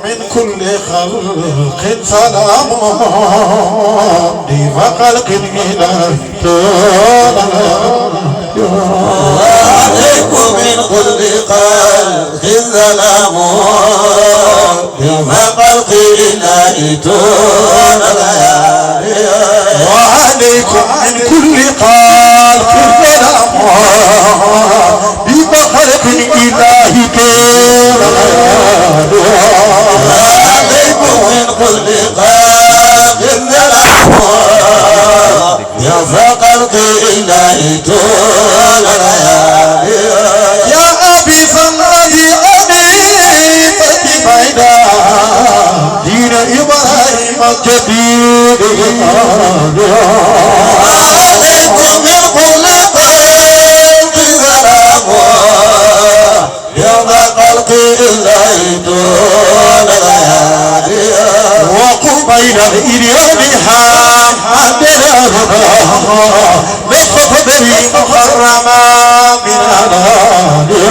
من كل خلق سلام وخلق إله وعليكم من كل خلق سلام وخلق إله وعليكم من كل خلق سلام بخلق إله وعليكم من كل خلق سلام وخلق إله يا أبي فالذي أنيفت بعيدا دين إبراهيم الجديد وعليكم من كل خلق سلام وخلق إله وقبيل الإريان حامدنا نصف به محرما من الهادي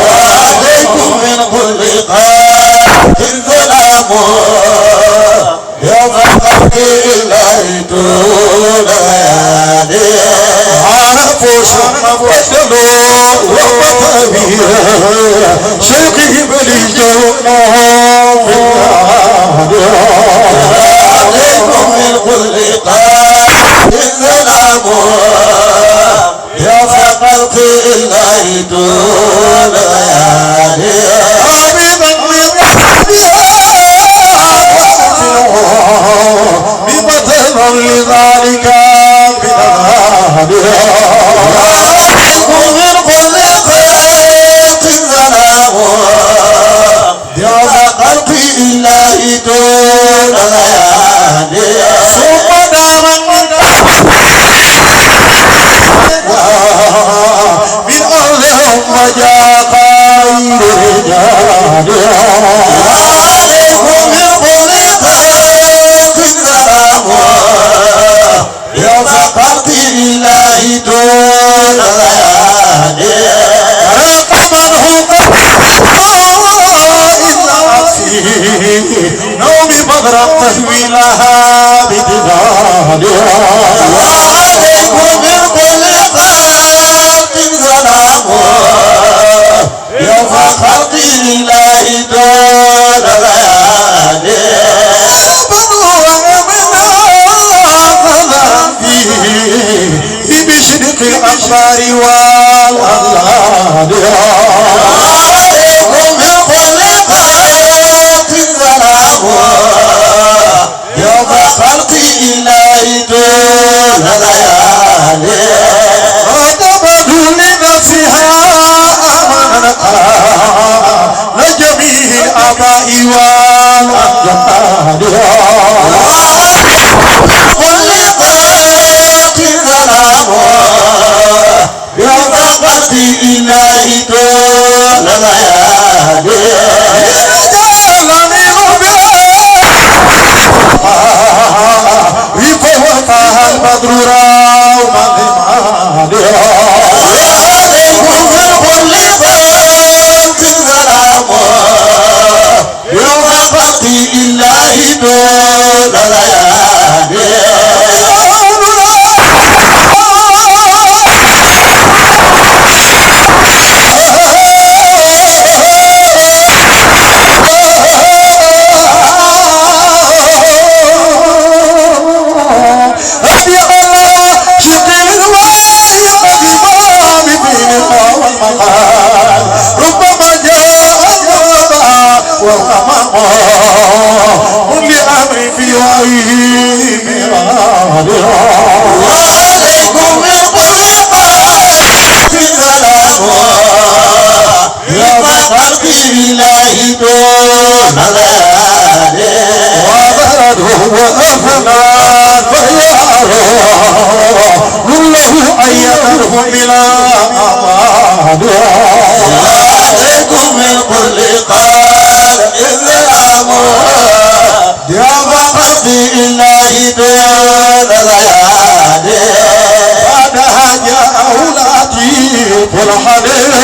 وعليكم من كل خلق سلام وخلق إله عرفوا شرف وصلوا وطبيع شيخه بلجونا وعليكم من كل خلق سلام وخلق إله لذلك وعليكم من كل خلق سلام وخلق إله ثم دارا من أرضهم وجاء خير رجال وعليكم من كل خلق سلام وخلق إله نوم بدر تهويلها بدغالها وعليكم من كل خلق سلام وخلق إله بشرق الأخبار والأغلال وعليكم من كل خلق سلام وخلق إله وتبدو لنفسها أمانة لجميع الآباء والأجداد كل خلق سلام وخلق إله البدر راو وعليكم من كل خلق سلام وخلق إله ربما جاء كل أمر في وعيه وعليكم من كل خلق سلام وخلق إله وبلده وأفنان فياره كله أيده بلا أمان وعليكم من كل خلق سلام وخلق إله بعدها جاء لطيف الحليم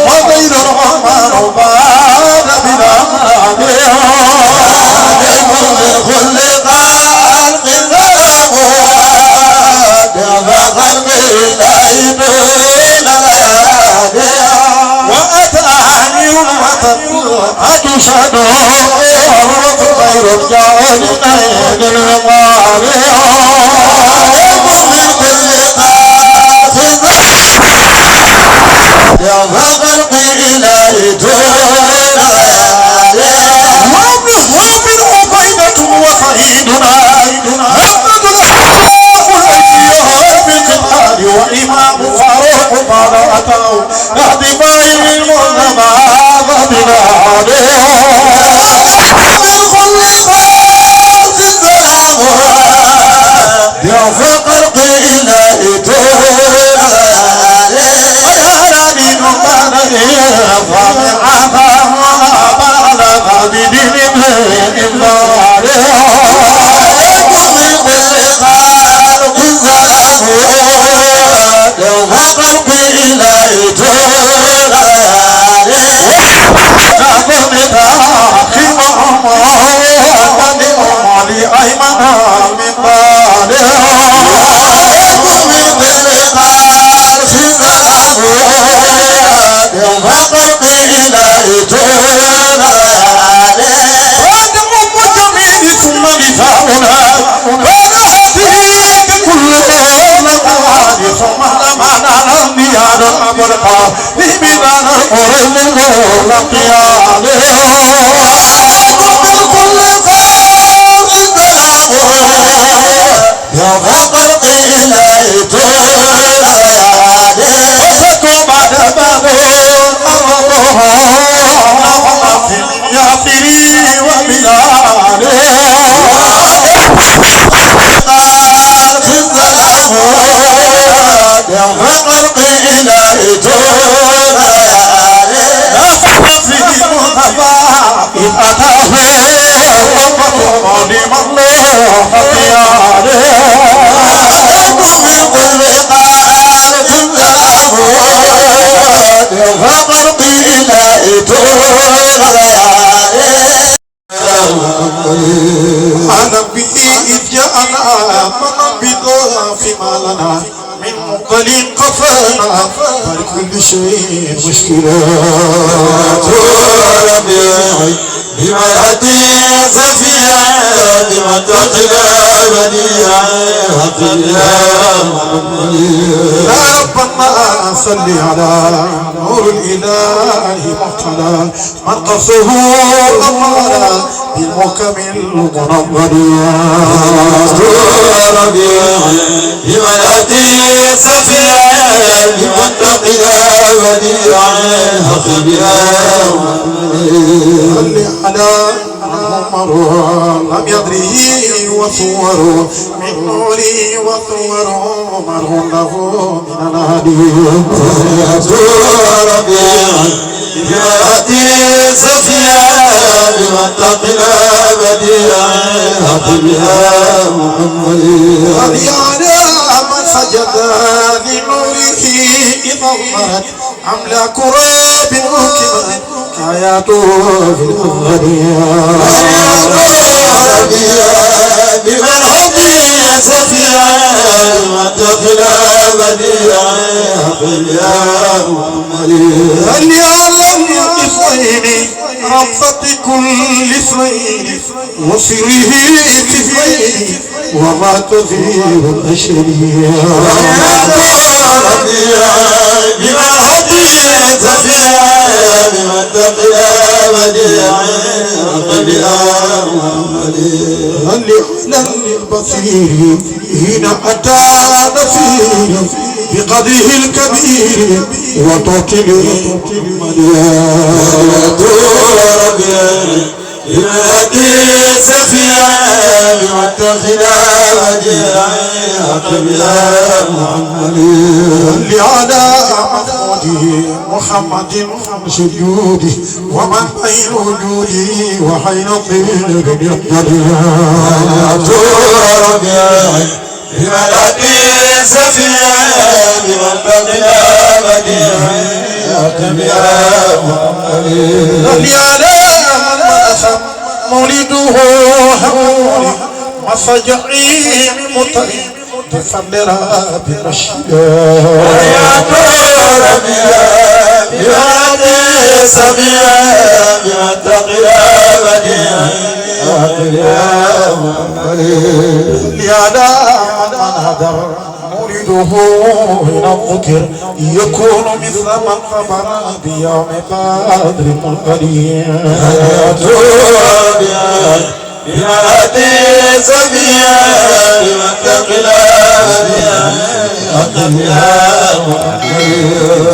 وغير الرحمن بعد بلا أتشهد غير الجاهلين الغالي من كل يا فقر إلهي ومن عبيدة وصعيدنا أحمد بالجهاد وإمام فاروق قال أتوا نهدي باير المنظمة فبنا عليه من كل خاص السلام يا فقر إلهي أنا به إذ جاءنا منبضا فيما لنا من مقلين قفانا فلكل شيء مشكلات ربيعي بما يأتي صفيا بما تطلع بديعا يا ربنا صل على نور الإله مقتدى من قصه أمارا بالمحكم المنور ربيعي بما يأتي صفيا بما تطلع بديعا صل على عمر لم يدره وصور من نوري وصور عمر له من الهدي ربيعي بياتي صفيا بمن تقنا بديعا حقبها محمد على من سجد لنوره إذا ظهرت أملاك راب مكمل آياته في الأولياء بمن هدي صفيا بمن تقنا بديعا حقبها محمد هل يعلم إثنين ربطة كل اثنين وسره كفين وما تثير الأشرياء بما هدي صفيا بمن تقنا بديعا حقبها محمد هل يعلم البصير هنا أتى نفير بقدره الكبير وتوكله بمهدي صفيا بمتخذا وديعا حقبها محمد اللي على محمد سجودي ومن بين وجودي وحين الطير بمهدي صفيا بمتخذا وديعا حقبها محمد اللي على مولده حمولي مصجعي مطري بفضل رب الرشيد يا ربي بهذه سبيا بمتقي بديع يا محمد ليعلى من هدر مولده هنا الذكر يكون مثل من خبر بيوم قدر منقدر بمتقي سبيا بمتقي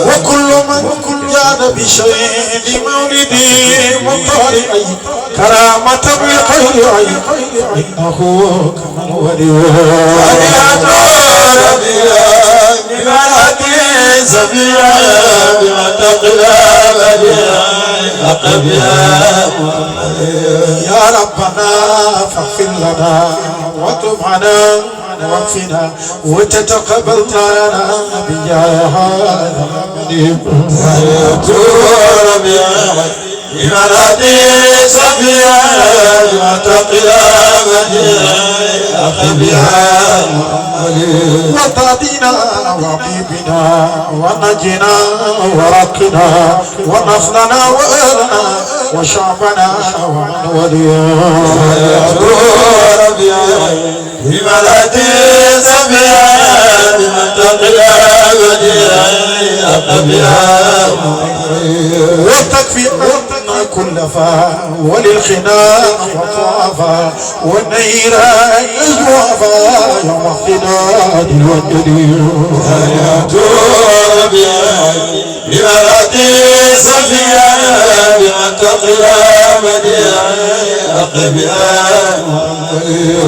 وكل من جاد بشيء لمولدي مطارئي كرامة بخير عين إنه كمن ولي بمتقي سبيا بمتقي يا ربنا فاغفر لنا وتب علينا وقفنا وتتقبل لنا بجاه هذا المدين بمنادي صفيا بمتقي وطادنا وطيبنا ونجنا ورقنا ونصلنا وأهلنا وشعبنا ومن ولينا بمنادي صفيا بمتقي وتكفي عنا كل فا وللخناق وطوافا والنيران أجوافا يوم اختناد والدليل بمنادي صفيا بمتقي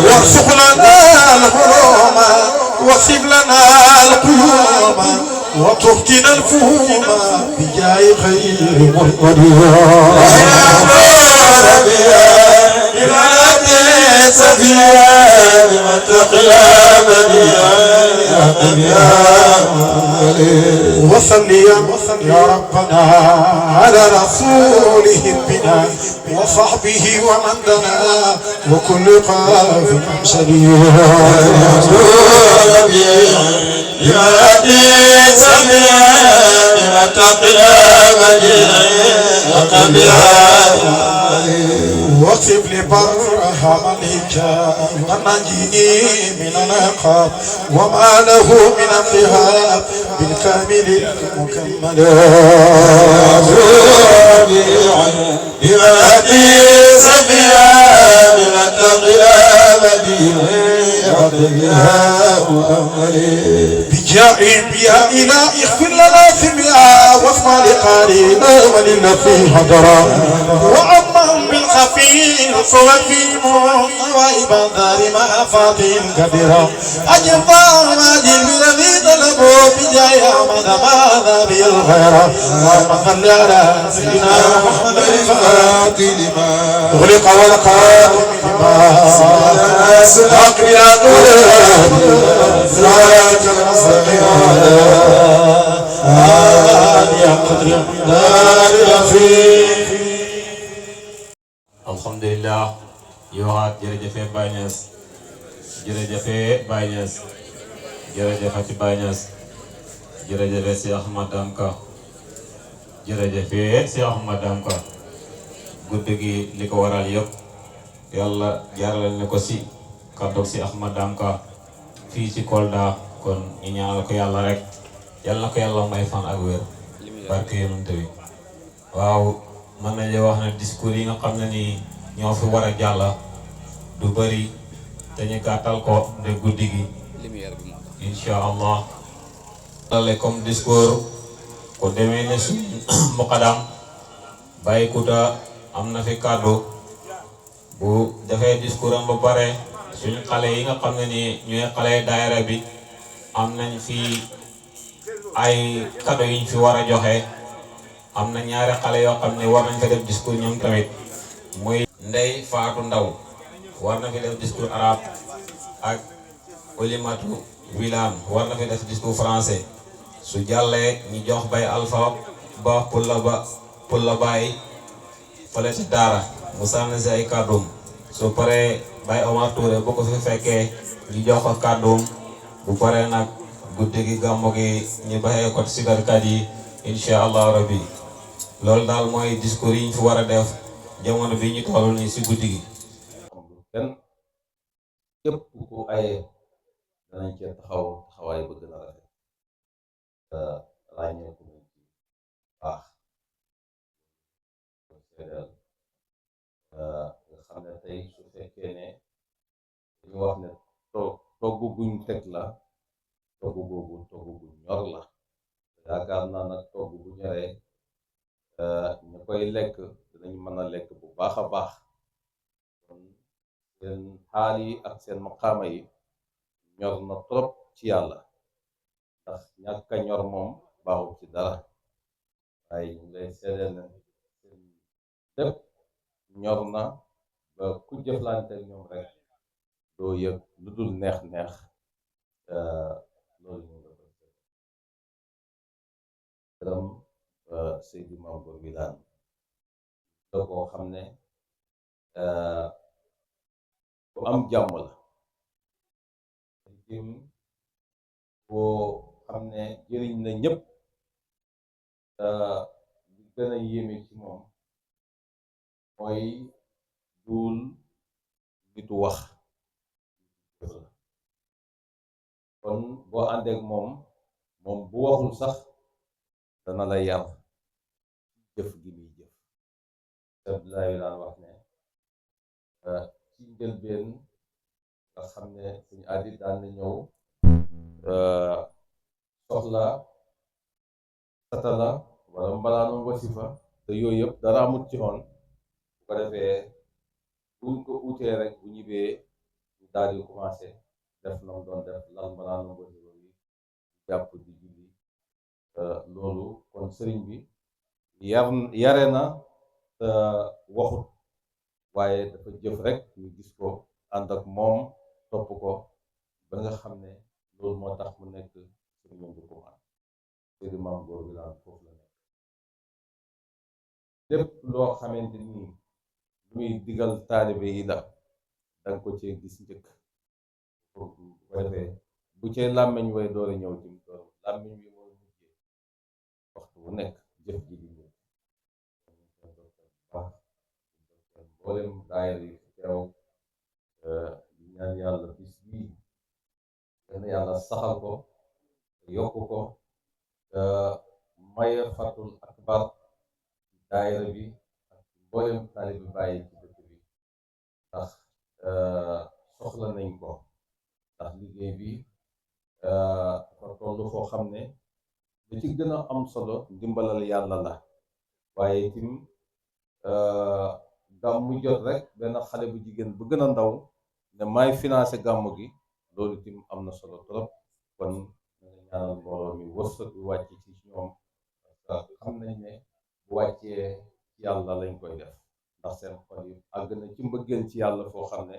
وارزق لنا الهروم واكسب لنا القيوم وتفتنا الفهوم بجاه خير مرقد وصلي يا ربنا على رسوله بنا وصحبه ومن دنا وكل قاف سليم واكتب لبرهام الهجاء ونجيه من العقاب وما له من انتهاب بالكامل المكمل بمهدي سفيا بمتقي بجاء يا إله اغفر لنا ثميا واسمع لقارئنا وللذي هدرا وأمهم بالخفي صوفيهم وإبان دار ما فاضي الكبيرة أجل ما أجل بالذي طلبوا بجاء أحمد ماذا بالغيرة اللهم صل على سيدنا محمد الفاتح لما أغلق والقادم لما سبق بلا نور صراط المستقيم يا قدر دار العظيم alhamdulillah ñu waxaat jërëjëfe Baye Niass jërëjëfe Baye Niass jërëjëfati Baye Niass jërëjëfe Cheikh Ahmad Dame Ka jërëjëfe Cheikh Ahmad Dame Ka guddi gi li ko waral yëpp yàlla jaarale na ko si kàddoog si Ahmad Dame Ka fii ci Kolda kon ñu ñaanal ko yàlla rek yàlla na ko yàlla may fan ak wér barke yonent bi waaw mën nañu wax ne discours yi nga xam ne nii ñoo fi war a jàll du bëri te ñu gàttal ko de guddi gi incha allah. dale comme discours ko demee ne suñ muqaddam Baye Kouta am na fi kàddu bu defee discours am ba pare suñ xale yi nga xam ne nii ñooy xale daayira bi am nañ fi ay kàddu yiñ fi war a joxe. am na ñaari xale yoo xam ne war nañ fa def discours ñoom tamit muy Ndey Faatu Ndaw war na fi def discours arabe ak Olimatu Wilane war na fi def discours français su jàllee ñu jox Baye Alpha Ba Pulla Baye fële ci daara mu sànni si ay kàddum su paree Baye Omar Touré bu ko fi fekkee ñu jox ko kàddum bu paree nag guddi gi gàmmu gi ñu baxee ko sikarkat yi incha allah rabbi loolu daal mooy discours yi ñu fi war a def jamono bi ñu toll nii si guddi gi. amul kenn képp ku aye danañ cee taxaw taxawaay ba gën a rafet ràññeeku nañ ci baax seedeel nga xam ne tey su fekkee ne dañu wax ne togg guñ teg la togg googu togg gu ñor la yaakaar naa nag togg bu ñoree ñu koy lekk dinañ mën a lekk bu baax a baax kon seen xaal yi ak seen maqaama yi ñor na trop ci yàlla ndax ñàkk a ñor moom baaxul ci dara waaye ñu lay seedeel ne seen lépp ñor na ba ku jëflante ñoom rek doo yëg lu dul neex-neex loolu ñu nga koy gërëm Seydi Maam Góor Wilane da koo xam ne bu am jàmm la tim boo xam ne jëriñ na ñëpp li gën a yéeme ci moom mooy duul nitu wax kon boo àndeek moom bu waxul sax dana la yar jëf gi muy jëf Abdoulaye daan wax ne ci njëlbeen nga xam ne suñu àddi daan na ñëw soxla satala wala mbalaanam wasifa te yooyu yëpp dara amut ci xoon bu ko defee buñ ko utee rek bu ñibbee ñu daal di commencé def na mu doon def lal mbalaanam wasifa bi jàpp di julli loolu kon sëriñ bi yare na te waxut waaye dafa jëf rek ñu gis ko ànd ak moom topp ko ba nga xam ne loolu moo tax mu nekk sëriñam du ko man Seydi Maam Góor Wilane foofu la nekk lépp loo xamante ni muy digal taalibe yi la danga ko cee gis njëkk bu ko defee bu cee làmmiñ way door a ñëw tim doon làmmiñ wi mooy mujjee waxtu bu nekk jëf ji di ñëw baax mboolem daayir yi fi teew di ñaan yàlla bis bii gën yàlla saxal ko yokk ko maye fatul akbar daayira bi ak mboolem taalibe bàyyi ci dëkk bi ndax soxla nañ ko ndax liggéey bi dafa toll foo xam ne li ci gën a am solo ndimbalal yàlla la waaye itam gàmmu jot rek benn xale bu jigéen bu gën a ndaw ne maay financé gàmmu gi loolu itam am na solo trop kon nga ñaanal mbooloo mi wërsëg bu wàcc ci ñoom parce que xam nañ ne bu wàccee ci yàlla lañ koy def ndax seen xol yi àgg na ci mbëggeel ci yàlla foo xam ne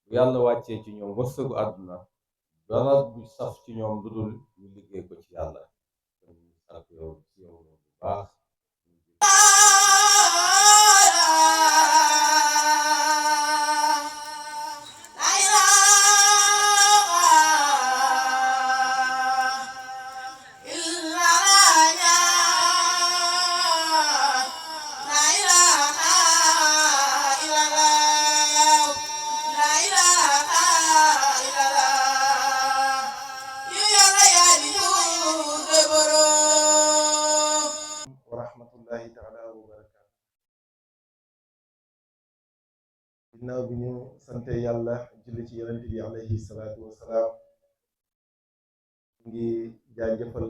bu yàlla wàccee ci ñoom wërsëgu àdduna dara du saf ci ñoom lu dul ñu liggéey ko ci yàlla kon ñu sàkk yow ci yow bu baax ginnaaw bi ñu sante yàlla julli ci yonent bi alayhi salaatu wasalaam ngi jaajëfal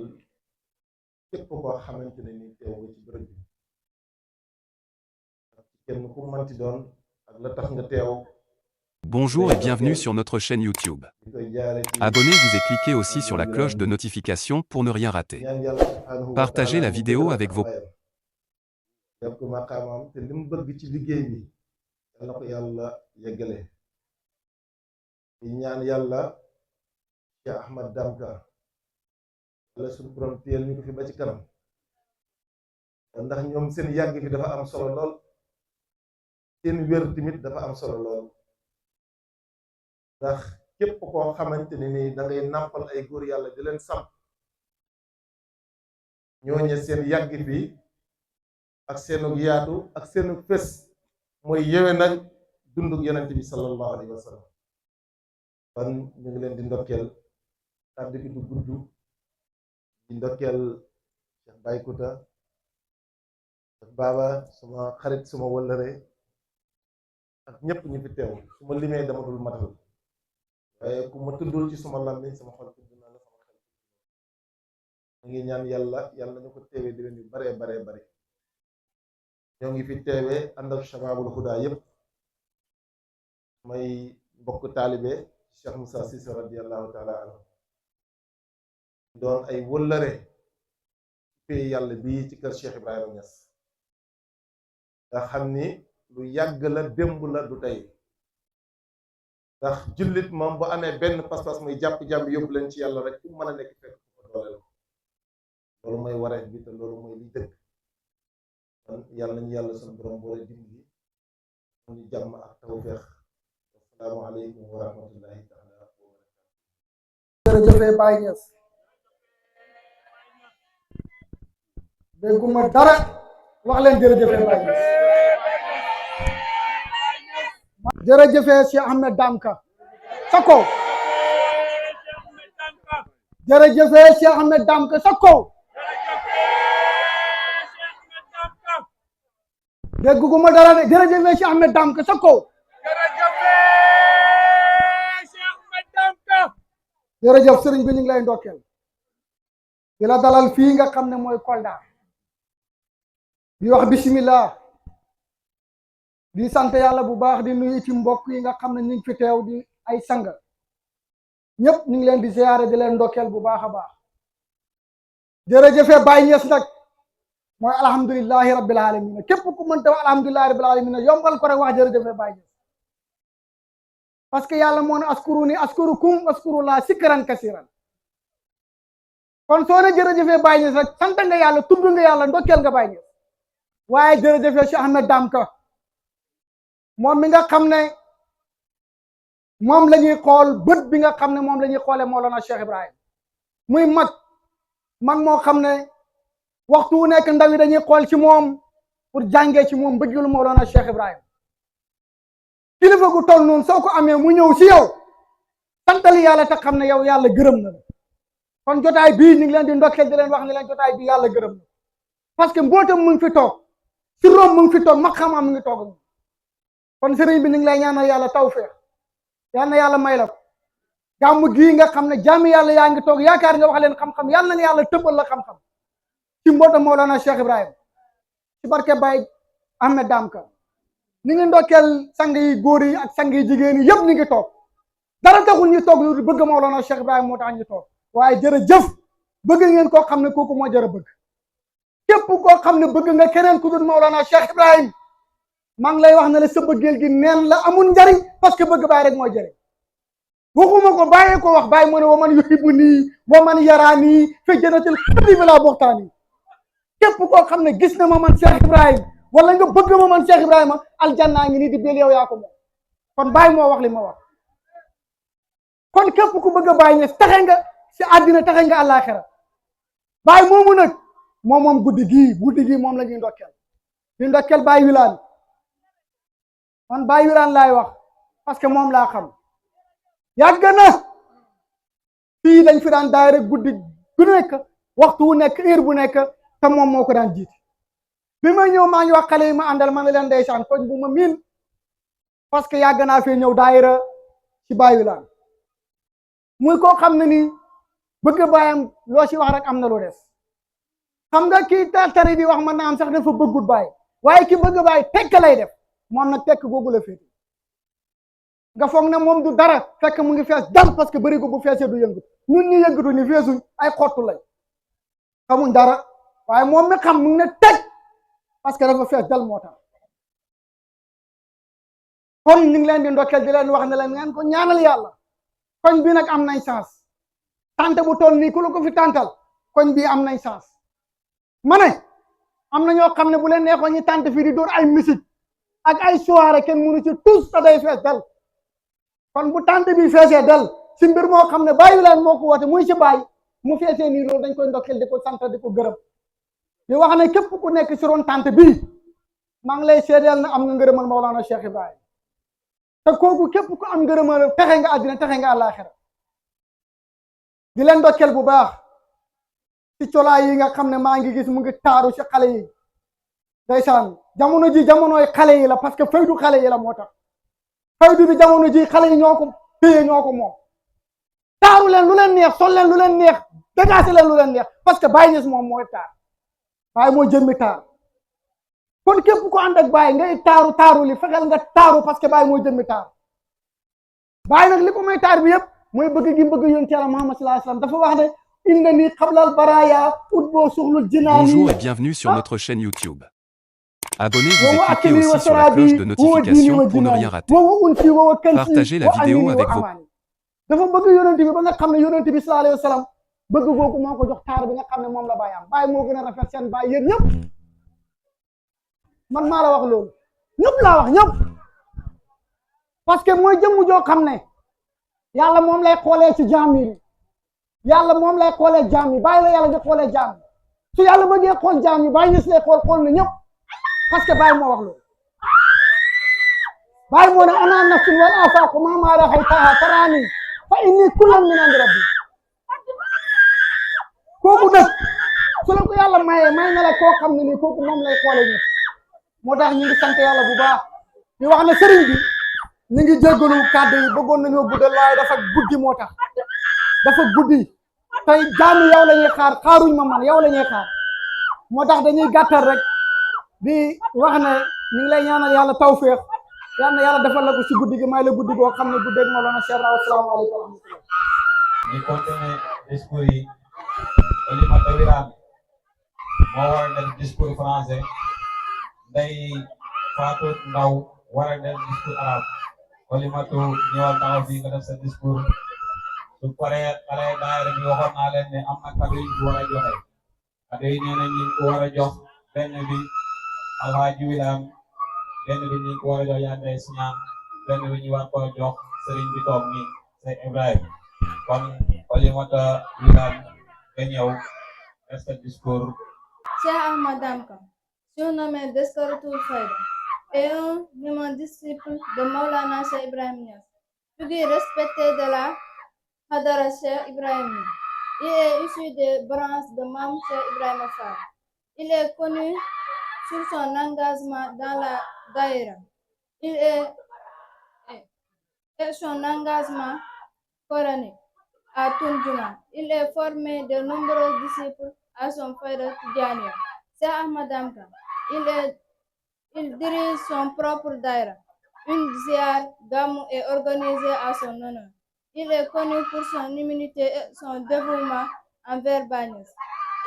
képp koo xamante ne ni teew nga ci bërëb bi ak kenn ku manti doon ak la tax nga teew. Bonjour et bienvenue sur notre chaîne YouTube. Abonnez-vous et cliquez aussi sur la cloche de notification pour ne rien rater. Partagez la vidéo avec vos yokk maqaamam te li mu bëgg ci liggéey bi yal na ko yàlla yeggale di ñaan yàlla Cheikh Ahmad Damka wala suñu borom téyel ñu ko fi ba ci kanam ndax ñoom seen yàgg fi dafa am solo lool seen wér tamit dafa am solo lool ndax képp koo xamante ne ni da ngay nàmpal ay góor yàlla di leen samp ñooñe seen yàgg fi ak seenu yaatu ak seenu fés mooy yéwé nag dunduk yonent bi sallallahu alayhi wa sallam. kon ñu ngi leen di ndokkeel kàddu gi du gudd di ndokkeel Cheikh Baye Kouta Cheikh Baba suma xarit suma wëllëre ak ñëpp ñu fi teew su ma limee dama dul matal waaye ku ma tuddul ci suma làmmiñ sama xol tudd na la sama xel ñu ngi ñaan yàlla nañu ko teewee di leen yu baree bare ñoo ngi fi teewee ànd ak Shababul Huda yëpp may mbokk taalibe Cheikh Moussa Cissé radiyallahu taala anhu doon ay wëllëre fi yàlla bii ci kër Cheikh Ibrahima Niass nga xam ni lu yàgg la démb la du tey ndax jullit moom bu amee benn pas-pas muy jàpp jàmm yóbbu leen ci yàlla rek fu mën a nekk fekk ko dooleel loolu mooy wareef bi te loolu mooy li dëgg kon yàlla nañu yàlla sunu borom boole dimbali mu ñu jàmm ak tawfeex assalaamu aleykum wa rahmatullahi taala wa barakatuh. jërëjëf Baye Niass dégguma dara wax leen jërëjëf Baye Niass jërëjëf Cheikh Ahmed Damka Sakko jërëjëf Cheikh Ahmed Damka Sakko dégguma dara de jërëjëf Cheikh Ahmed Damka Sakko jërëjëf sëriñ bi ñu ngi lay ndokkeel di la dalal fii nga xam ne mooy Kolda di wax bismillah di sant yàlla bu baax di nuyu ci mbokk yi nga xam ne ñu ngi fi teew di ay sang ñëpp ñu ngi leen di ziyaare di leen ndokkeel bu baax a baax jërëjëfe Baye Niass nag mooy alhamdulillahi rabbil alamin képp ku mënta wax alhamdulillahi rabbil alamin yombal ko rek wax jërëjëfe Baye Niass parce que yàlla moo ne askuruni askurukum askurullah sikran kasiran kon soo ne jërëjëfe Baye Niass rek sant nga yàlla tudd nga yàlla ndokkeel nga Baye Niass waaye jërëjëfe Cheikh Ahmed Damka moom mi nga xam ne moom la ñuy xool bët bi nga xam ne moom la ñuy xoolee Mawlana Cheikh Ibrahim muy mag moo xam ne waxtu wu nekk ndaw yi dañuy xool ci moom pour jàngee ci moom bëggul Mawlana Cheikh Ibrahim kilifa gu toll noonu soo ko amee mu ñëw si yow santal yàlla te xam ne yow yàlla gërëm na kon jotaay bii ñu ngi leen di ndokkeel di leen wax ne leen jotaay bii yàlla gërëm na parce que mbootam mu ngi fi toog si room mu ngi fi toog maqaamam mu ngi toog kon sëriñ bi ñu ngi lay ñaanal yàlla tawfeex yal na yàlla may la ko gàmmu gii nga xam ne jaami yàlla yaa ngi toog yaakaar nga wax leen xam-xam yàlla na yàlla tëbbal la xam-xam ci mbootam Mawlana Cheikh Ibrahim ci barke Baye Ahmed Damka ni ngi ndokkeel sang yi góor yi ak sang yi jigéen yi yëpp ñu ngi toog dara taxul ñu toog lu bëgg Mawlana Cheikh Ibrahim moo tax ñu toog waaye jërëjëf bëgg ngeen koo xam ne kooku moo jërë bëgg képp koo xam ne bëgg nga keneen ku dul Mawlana Cheikh Ibrahim maa ngi lay wax ne la sa bëggeel gi neen la amul njariñ parce que bëgg Baye rek mooy jëriñ waxuma ko bàyyee ko wax Baye mu ne wa man yuhibbuni wa man yarani fi jannatil xuldi bila buxtaani képp koo xam ne gis na ma man Cheikh Ibrahim wala nga bëgg ma man Cheikh Ibrahima aljanna ngi nii di bel yow yaa ko moom kon Baye moo wax li ma wax kon képp ku bëgg a Baye Niass taxe nga si àddina taxe nga àllaaxira Baye moomu nag moom guddi gii moom la ñuy ndokkeel di ndokkeel Baye Wilane man Baye Wilane laay wax parce que moom laa xam yàgg na fii dañ fi daan daay rek guddi gu nekk waxtu wu nekk heure bu nekk te moom moo ko daan jiite bi ma ñëw maa ngi wax xale yi ma àndal ma ne leen ndeysaan koñ bu ma miin parce que yàgg naa fee ñëw daayira ci Baye Wilane muy koo xam ne nii bëgg baayam loo ci wax rek am na lu des xam nga kii tari di wax man naa am sax dafa bëggut Baye waaye ki bëgg Baye tekk lay def moom nag tekk googu la féete nga foog ne moom du dara fekk mu ngi fees dal parce que bëri ko bu feesee du yëngatu ñun ñu yëngatu ni feesuñ ay xottu lañ xamuñ dara waaye moom mi xam mu ngi ne teg parce que dafa fees dal moo tax kon ñu ngi leen di ndokkeel di leen wax ne leen ngeen ko ñaanal yàlla koñ bi nag am nañ chance tante bu toll nii ku la ko fi tàntal koñ bii am nañ chance ma ne am na ñoo xam ne bu leen neexoon ñu tànt fii di dóor ay musique ak ay soirée kenn mënu ci tous te day fees dal kon bu tànt bi feesee dal si mbir moo xam ne Baye Wilane moo ko woote muy si Baye mu feesee nii loolu dañ koy ndokkeel di ko sant di ko gërëm di wax ne képp ku nekk ci ron tànt bii maa ngi lay seedeel na am nga ngërëmal Mawlana Cheikh Ibrahim te kooku képp ku am ngërëmal texe nga àddina texe nga àllaaxira di leen dokkeel bu baax ci colaay yi nga xam ne maa ngi gis mu ngi taaru ci xale yi ndeysaan jamono ji jamonoy xale yi la parce que faydu xale yi la moo tax faydu bi jamono ji xale yi ñoo ko téye ñoo ko moom taaru leen lu leen neex sol leen lu leen neex dagaase leen lu leen neex parce que Baye Niass moom mooy taar Baye mooy jëmmi taar kon képp ko ànd ak Baye ngay taaru li fexeel nga taaru parce que Baye mooy jëmmi taar Baye nag li ko may taar bi yëpp mooy bëgg gi bëgg yonent Yàlla Muhammad sallallahu alayhi wa sallam dafa wax ne innani qabla al baraya utboo suxlul jinaani. Bonjour et bienvenue sur notre chaîne YouTube. Abonnez-vous et cliquez aussi sur la cloche de notification pour ne rien rater. Partagez la vidéo avec vos... dafa bëgg yonent bi ba nga xam ne yonent bi sallallahu alayhi wa sallam bëgg googu moo ko jox taar bi nga xam ne moom la Baye am Baye moo gën a rafet seen Baye yéen ñëpp man maa la wax loolu ñëpp laa wax ñëpp parce que mooy jëmm joo xam ne yàlla moom lay xoolee ci jaam yi yàlla moom lay xoolee jaam yi Baye la yàlla di xoolee jaam yi su yàlla bëggee xool jaam yi Baye Niass lay xool na ñëpp parce que Baye moo wax loolu Baye moo ne ana nafsun wal afaqu ma raxaytaha taraani fa inni kullan min indi rabbi kooku nag su la ko yàlla mayee may na la koo xam ne nii kooku moom lay xoole ñëpp moo tax ñu ngi sant yàlla bu baax di wax ne sëriñ bi ñu ngi jéggalu kàddu yi bëggoon nañoo guddal waaye dafa guddi moo tax dafa guddi tey jaamu yow la ñuy xaar xaaruñ ma man yow la ñuy xaar moo tax dañuy gàttal rek di wax ne ñu ngi lay ñaanal yàlla tawféex yal na yàlla defal la ko ci guddi gi may la guddi goo xam ne guddeeg Mawlana Cheikh Ibrahim. Asalaamaaleykum wa rahmatulah. ñu continuer discours yi Oulimata Wilane moo war a def discours français Ndeye Fatou Ndaw war a def discours arabe Oulimata ñëwal taxaw fii nga def sa discours su paree xale daayira bi waxoon naa leen ne am na kàddu yu ñu war a joxe kàddu yi nee nañ ñu ko war a jox benn bi Alhaji Wilane benn bi ñu ko war a jox yaa Ndeye Siñaan benn bi ñu war ko jox sëriñ bi toog nii Cheikh Ibrahim kon Oulimata Wilane nga ñëw def sa discours. Cheikh Ahmad Damka, surnommé Descorotoul Fayda, est un grand disciple de Maulana Cheikh Ibrahim Niass, figure respectée de la Hadara Cheikh Ibrahim. Il est issu des branches de Mam Cheikh Ibrahim Fall. Il est connu sur son engagement dans la daïra. Il est et son engagement coranique à Tunjuma. Il est formé de nombreux disciples à son Fayda Tidjaniya. Cheikh Ahmad Damka, il dirige son propre daïra. Une ziar Gamou est organisée à son honneur. Il est connu pour son humilité et son dévouement envers Baye Niass.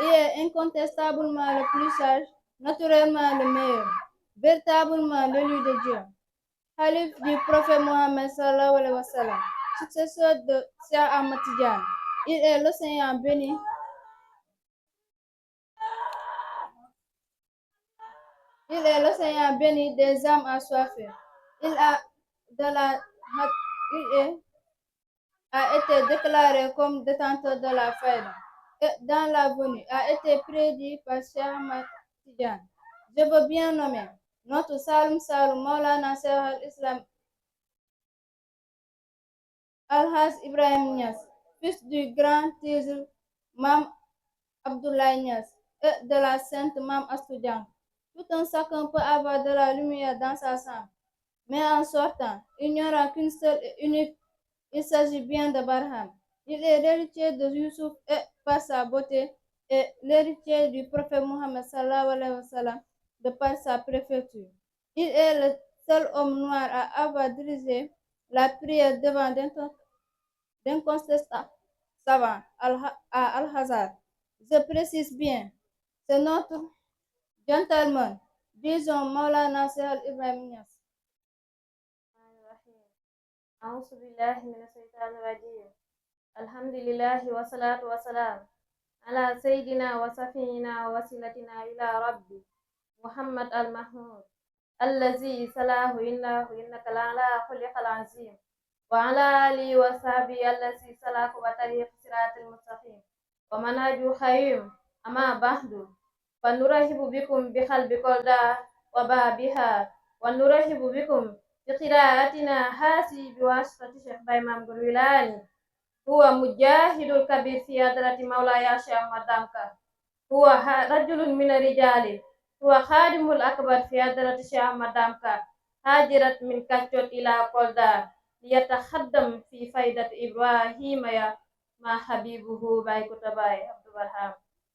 Il est incontestablement le plus sage, naturellement le meilleur, véritablement l'élu de Dieu. Khalife du prophète Mohammed sallallahu alayhi wa sallam, successeur de Cheikh Ahmad Tidiane. Il est l'océan béni. Il est l'océan béni des âmes assoiffées. Il a été déclaré comme détenteur de la Fayda et dans la venue a été prédit par Cheikh Ahmad Tidiane. Je veux bien nommer notre Saloum Saloum Maulana Cheikh al-Islam Alhaj Ibrahim Niass, fils du grand Tizr Mam Abdoulaye Niass et de la sainte Mam Astou Diagne. Tout un chacun peut avoir de la lumière dans sa sang, mais en sortant, il n'y aura qu'une seule et unique. Il s'agit bien de Barham. Il est l'héritier de Youssouf et par sa beauté, et l'héritier du prophète Mohammed sallallahu alayhi wa sallam de par sa préfecture. Il est le seul homme noir à avoir dirigé la prière devant d'incontestables savants à Al-Azhar. Je précise bien, c'est notre gentleman, disons Maulana Cheikh Ibrahim Niass. أعوذ بالله من الشيطان الرجيم. الحمد لله والصلاة والسلام على سيدنا وسفينا ووسيلتنا إلى ربي محمد المحمود الذي سلاه إنه إنك لعلى خلق العظيم وعلى آله وصحبه الذي سلاك وطريق صراط المستقيم ومنهج خير أما بعد فنرحب بكم بقلب قلدا وبابها ونرحب بكم بقراءتنا هذه بواسطة الشيخ بايمام قرويلاني. هو مجاهد الكبير في حضرة مولاي الشيخ أحمد دامكا. هو رجل من الرجال. هو خادم الأكبر في حضرة الشيخ أحمد دامكا. هاجرت من كاتشوت إلى قلدا ليتخدم في فائدة إبراهيم يا مع حبيبه باي كتباي عبد الرحمن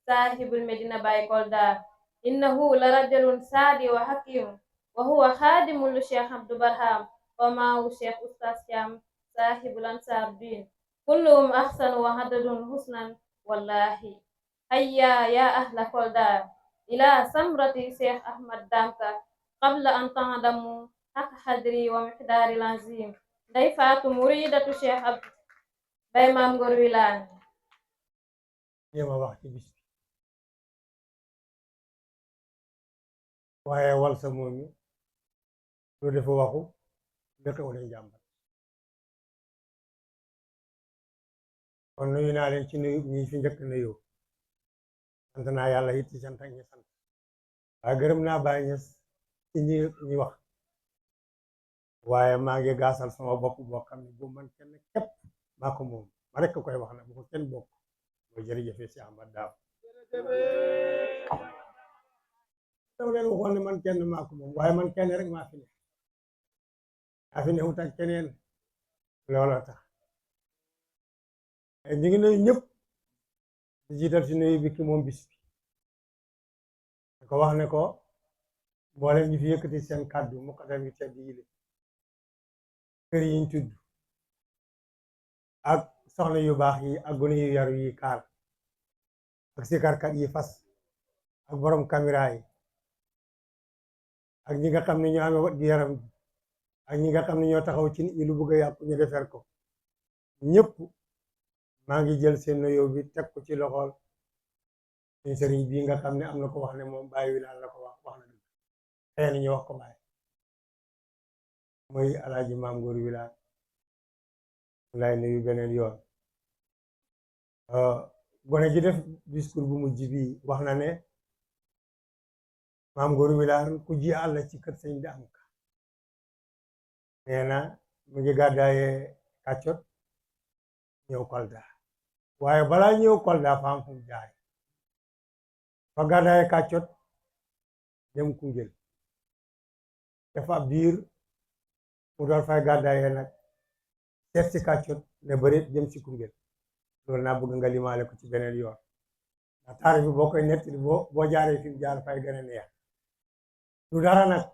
صاحب المدينة باي قلدا. إنه لرجل سادي وحكيم وهو خادم للشيخ عبد الرحمن ومعه الشيخ أستاذ شام صاحب الأنصار الدين. كلهم أحسن وعدد حسنا والله. هيا يا أهل قلدا إلى سمرة الشيخ أحمد دامكا قبل أن تعدموا حق حضري ومقدار العظيم. ضيفات مريدة الشيخ بايمام قرويلاني. ma wax ci bis bi waaye wal sa moom mi lu defa waxu dëkk wala jàmbat kon nuyu naa leen ci nuyu ñi fi njëkk nuyoo sant naa yàlla it ci sant ak ñi sant waaye gërëm naa Baay Ñas ci ñi wax waaye maa ngi gaasal sama bopp boo xam ne bu man kenn képp maa ko moom ma rekk koy wax na bu ko kenn bokk mooy jërëjëfe si Ahmad Daam dama leen waxoon ne man kenn maa ko moom waaye man kenn rek maa fi ne wut ak keneen looloo tax ñu ngi nuyu ñëpp di jiital si nuyu bi ki moom bis bi ko wax ne ko mboolem ñi fi yëkkati seen kàddu mu ko tamit tedd yi kër yiñ tudd ak soxna yu baax yi ak gone yu yaru yi kaar ak sikarkat yi fas ak borom caméra yi ak ñi nga xam ne ñoo amee wat gi yaram ak ñi nga xam ne ñoo taxaw ci nit ñi lu bëgg a yàqu ñu defar ko ñëpp maa ngi jël seen nuyoo bi teg ko ci loxol suñ sëriñ bii nga xam ne am na ko wax ne moom Baay Wilane la ko wax na dëgg xëy na ñu wax ko Baay mooy Alaaji Maam Góor Wilane lay nuyu beneen yoon gone gi def discours bu mujj bi wax na ne Maam Góor Wilane ku ji àll ci kër sëñ Daamka nee na mu ngi gàddaaye Kàccot ñëw Kolda waaye balaa ñëw Kolda fa am fu mu jaay fa gàddaaye Kàccot dem Koungheul dafa biir mu doon fay gàddaaye nag seet si Kàccot ne bërit jëm si Koungheul loolu naa bëgg nga limaale ko ci beneen yoon ndax taarix bi boo koy nettali boo jaaree fi mu jaar fay gën a neex lu dara nag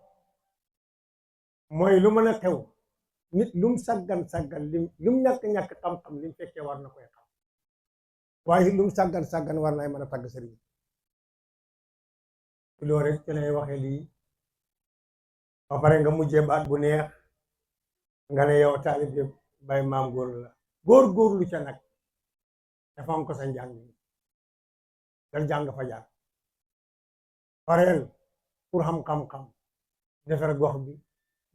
mooy lu mën a xew nit lum saggan lum ñàkk xam-xam lim fekkee war na koy xam waaye lum saggan war nay mën a tagg sëriñ loolu rek ci lay waxee lii ba pare nga mujjee baat bu neex nga ne yow taalibe Baay Maam Góor la góor-góorlu ca nag dafa am ko sa njàng dal jàng fa jàng pareel pour xam xam-xam defar gox bi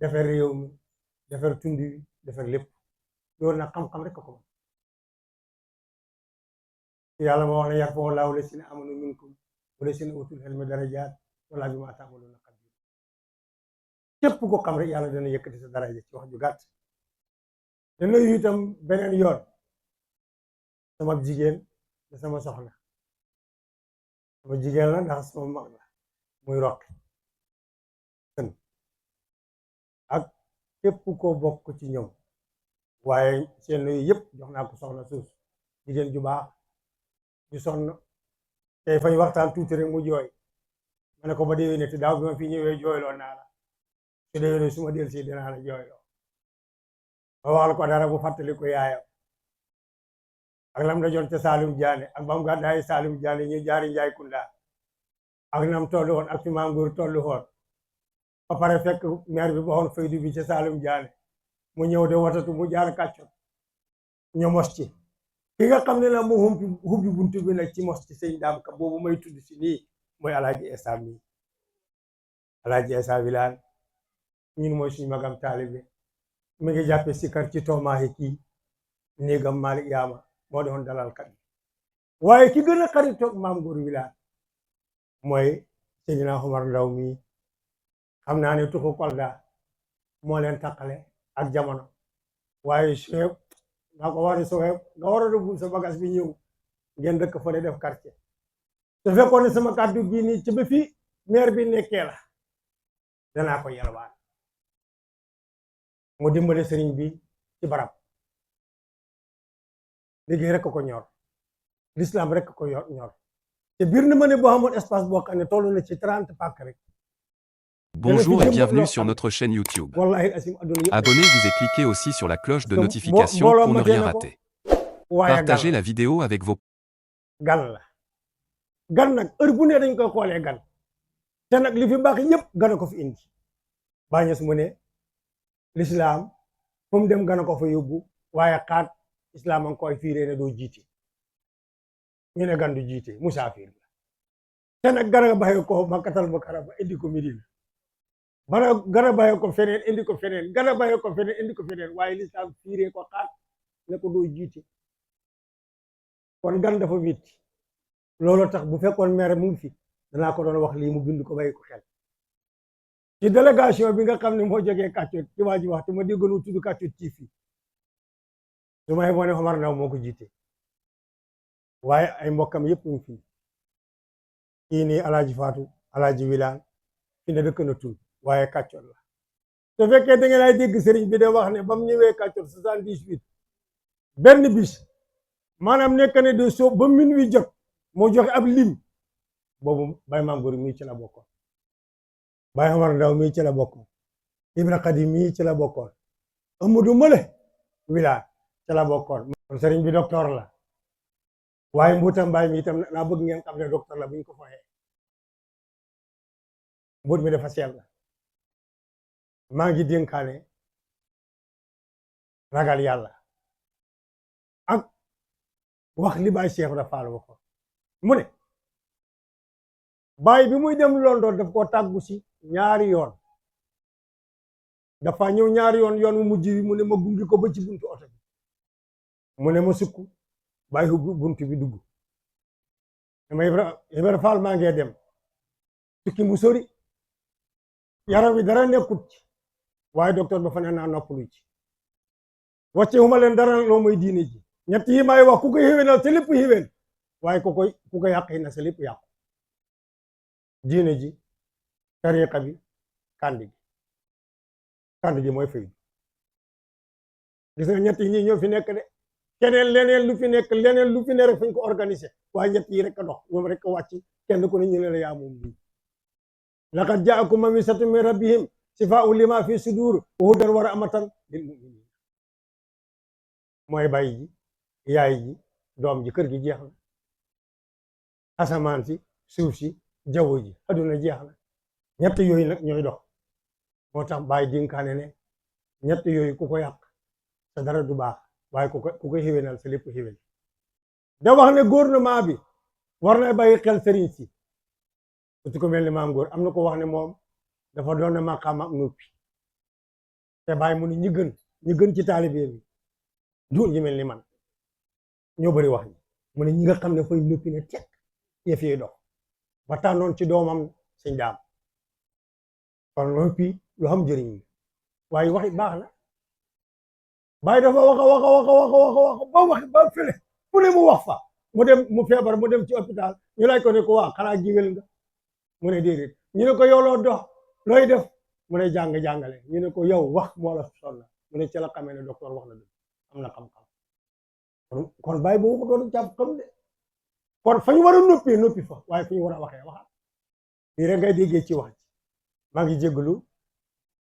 defar réew mi defar tund wi defar lépp loolu nag xam-xam rek ko yàlla moo wax ne yarfa'u llaahu llaziina aamanu minkum wa llaziina uutul ilma darajaat wallaahu bimaa ta'maluuna xabiir képp ko xam rek yàlla dana yëkkati sa daraja ci wax ju gàtt te nuyu itam beneen yoon sama jigéen da sama soxna sama jigéen la ndax sama mag la muy Roqi ak képp ko bokk ci ñoom waaye seen nuyu yëpp jox naa ko soxna suus jigéen ju baax ju sonn tey fañ waxtaan tuuti rek mu jooy ma ne ko ba déwénee te daaw bi ma fi ñëwee jooyloo naa la su déwénee su ma del si dinaa la jooyloo ba waxal ko dara bu fàttali ko yaayam ak lam da joon ca Saalum Jaane ak bam gàddaay Saalum Jaane ñu jaari Njaay Kunda ak nam tollu woon ak fi Maam Góor tollu woon ba pare fekk maire bi waxoon faydu bi ca Saalum Jaane mu ñëw de watatu mu jaar Kàccot ñu mos ci ki nga xam ne la mu hubbi buntu bi nag ci mos ci sëñ Daamka boobu may tudd si nii mooy Alaaji Essa mi Alaaji Essa Wilane ñun mooy suñu magam taalibe mi ngi jàppe sikar ci toomaaxi kii néegam Malick Yaama moo doon dalal kat waaye ki gën a xaritoog Maam Góor Wilane mooy Seydina Omar Ndaw mi xam naa ne tuxu Kolda moo leen tàqale ak jamono waaye Suhayb naa ko wax ne Suhayb nga war a dugg sa bagage bi ñëw ngeen dëkk fa def quartier su fekkoon ne sama kàddu gi nii ci ba fi maire bi nekkee la danaa ko yalwaan mu dimbale sëriñ bi ci barab liggéey rek ko ñor l'islam rek ko ñor te biir na ma ne boo xamoon espace boo xam ne toll na ci 30 pàkk rek. Bonjour et bienvenue sur notre chaîne YouTube. Abonnez-vous et cliquez aussi sur la cloche de notification pour ne rien rater. Partagez la vidéo avec vos... gan la gan nag heure bu ne dañ koy xoolee gan te nag li fi baax yëpp gana ko fi indi Baay Ñas mu ne l'islam fu mu dem gana ko fa yóbbu waaye xaat islam a ngi koy fiiree ne doo jiite ñu ne gan du jiite musaafir la te nag gana bàyyi ko Makkatal Mukarrama indi ko Medina gana bàyyi ko feneen indi ko feneen gana bàyyi ko feneen indi ko feneen waaye l'islam fiiree ko xaat ne ko doo jiite kon gan dafa witti loolu tax bu fekkoon maire mu ngi fi danaa ko doon wax lii mu bind ko bàyyi ko xel ci délégation bi nga xam ne moo jógee Kàccoot ci waa ji wax te ma déggoon tudd Kàccoot ci fii su ma yeboone Omar Ndaw moo ko jiite waaye ay mbokkam yëpp ñu fi kii nii Alaaji Faatu Alaaji Wilaan fi ne dëkk na tur waaye Kàccoot la su fekkee da ngeen ay dégg sëriñ bi de wax ne ba mu ñëwee Kàccoot 78 benn bis maanaam nekk ne de soo ba minuit jot moo joxe ab lim boobu Baye Maam Góor mii ci la bokkoon Baye Omar Ndaw mii ci la bokkoon Ibra Xadi mii ci la bokkoon Amadou Male Wilaan ci la bokkoon kon sëriñ bi docteur la waaye Mbuuta Mbaay mi itam naa bëgg ngeen xam ne docteur la bu ñu ko foxee mbuut mi dafa sell la maa ngi dénkaane ragal yàlla ak wax li Baay Cheikh Ibra Fall waxoon mu ne Baay bi muy dem London daf ko tàggu si ñaari yoon dafa ñëw ñaari yoon mu mujj bi mu ne ma gungi ko ba ci buntu oto bi mu ne ma sukk Baay ubbi buntu bi dugg dama Ibra Fall maa ngi dem tukki mu sori yaram wi dara nekkut ci waaye docteur ba fa ne naa noppalu ci wàcce huma leen dara loo mooy diine ji ñett yi may wax ku ko xéwénal sa lépp xéwén waaye ku ko yàq na sa lépp yàqu diine ji tariqa bi kandi gi mooy fay gis nga ñett yi ñoo fi nekk de keneen leneen lu fi nekk leneen lu fi ne rek fañ ko organisé waaye ñett yi rek a dox ñoom rek a wàcc kenn ku ne ñu ne la yaa moom lii laqad jaakum maw'izatun min rabbihim shifaa'un lima fi sudur wa hudan wa rahmatan lil mu'minin mooy bàyyi ji yaay ji doom ji kër gi jeex na asamaan si suuf si jaww ji adduna jeex na ñett yooyu nag ñooy dox moo tax bàyyi dénkaane ne ñett yooyu ku ko yàq sa dara du baax waaye ku ko xéwénal sa lépp xéwén da wax ne gouvernement bi war na bàyyi xel sëriñ si su ko mel ni Maam Góor am na ko wax ne moom dafa doon na maqaam ak noppi te bàyyi mu ne ñi gën ci taalibe bi du ñi mel ni man ñoo bëri wax ñi mu ne ñi nga xam ne fay noppi ne teg yëf yi dox ba tànnoon ci doomam Sëñ Daam kon noppi lu xam njëriñ la waaye waxi baax na bàyyi dafa wax ba wax ba fële fu ne mu wax fa mu dem mu feebar mu dem ci hôpital ñu laaj ko ne ko waa xanaa jiwel nga mu ne déedéet ñu ne ko yow loo dox looy def mu ne jàngale ñu ne ko yow wax moo la sonn mu ne ci la xamee ne docteur wax na dëgg am na xam-xam kon bàyyi boobu ko doon jàpp xam de kon fa ñu war a noppi fa waaye fa ñu war a waxee waxaat lii rek ngay déggee ci wax maa ngi jégalu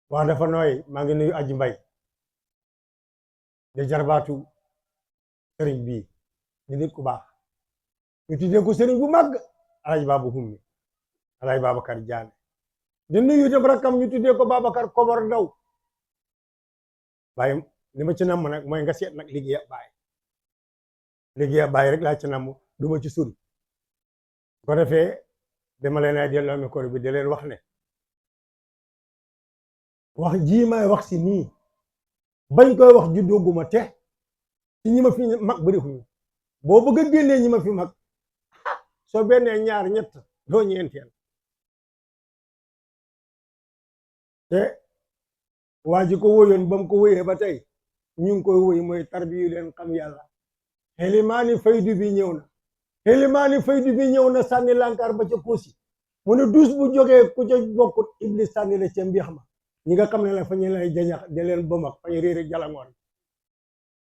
wax dafa nooy maa ngi nuyu Aji Mbay de jarbaatu sëriñ bii di nit ku baax ñu tuddee ko sëriñ bu màgg Alaaji Baabu Hummi Alaaji Babacar Jaane di nuyu itam rakkam ñu tuddee ko Babacar Kobar Ndaw waaye li ma ci namm nag mooy nga seet nag liggéey baay rek laa ci namm du ma ci suri ko defee dama leen ay delloo micro bi di leen wax ne wax jii may wax si nii bañ koy wax juddooguma te ci ñi ma fi mag bëri xuñu boo bëgg a génnee ñi ma fi mag soo bennee ñaar ñett doo ñeenteel te waa ji ko woyoon ba mu ko woyee ba tey ñu ngi koy woy mooy tarbiyu leen xam yàlla xelimaani faydu bi ñëw na xelimaani faydu bi ñëw na sànni lànkaar ba ca koosi mu ne dus bu jógee ku ca bokkut iblis sànni la ca mbiix ma ñi nga xam ne la fa ñu lay jañax de leen bëmak fañ réere jalangoon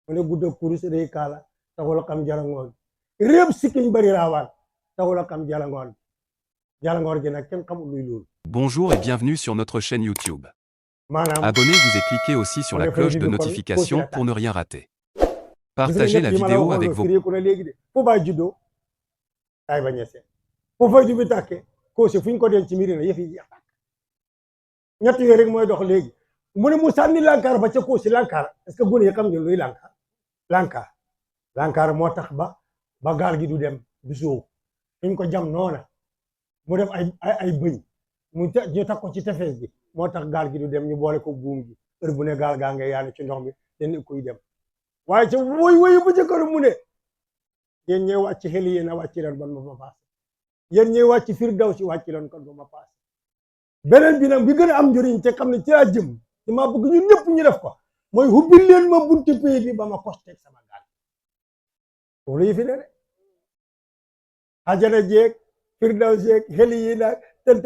mu ne gudda kurus rëy kaala taxul a xam jalangoon réeb sikkiñ bari raawaan taxul a xam jalangoon jalangoor gi nag kenn xamul luy loolu. Bonjour et bienvenue sur notre chaîne YouTube. maanaam Abonnez-vous et cliquez aussi sur la cloche de notification pour ne rien rater. Partagez la vidéo avec vos... fu baay juddoo tay ba ñese fu fay bi tàkke Kossy fu ñu ko denc ci mbiri na yëf yi jeex tàkk ñett yooyu rek mooy dox léegi mu ne mu sànni lànkaar ba ca Kossy lànkaar est-ce que gune yi xam ngeen luy lànkaar moo tax ba gaal gi du dem du soow fi ñu ko jam noona mu def ay bëñ ñu takk ko ci tefes bi moo tax gaal gi du dem ñu boole ko buum gi heure bu ne gaal gaa nga yaanu ci ndox mi den kuy dem waaye ca woy bu jëkkër mu ne yéen ñee wàcc xel yéen a wàcc leen ban ma paase yéen ñee wàcc Firdawsi wàcc leen kon ba ma paase beneen bi nag bi gën a am njëriñ te xam ne ci laa jëm ci maa bëgg ñun ñëpp ñu def ko mooy hubbil leen ma bunti pays bi ba ma kosteeg sama gaal loolu yi fi ne de ajana jeeg Firdawsi jeeg xel yi nag tel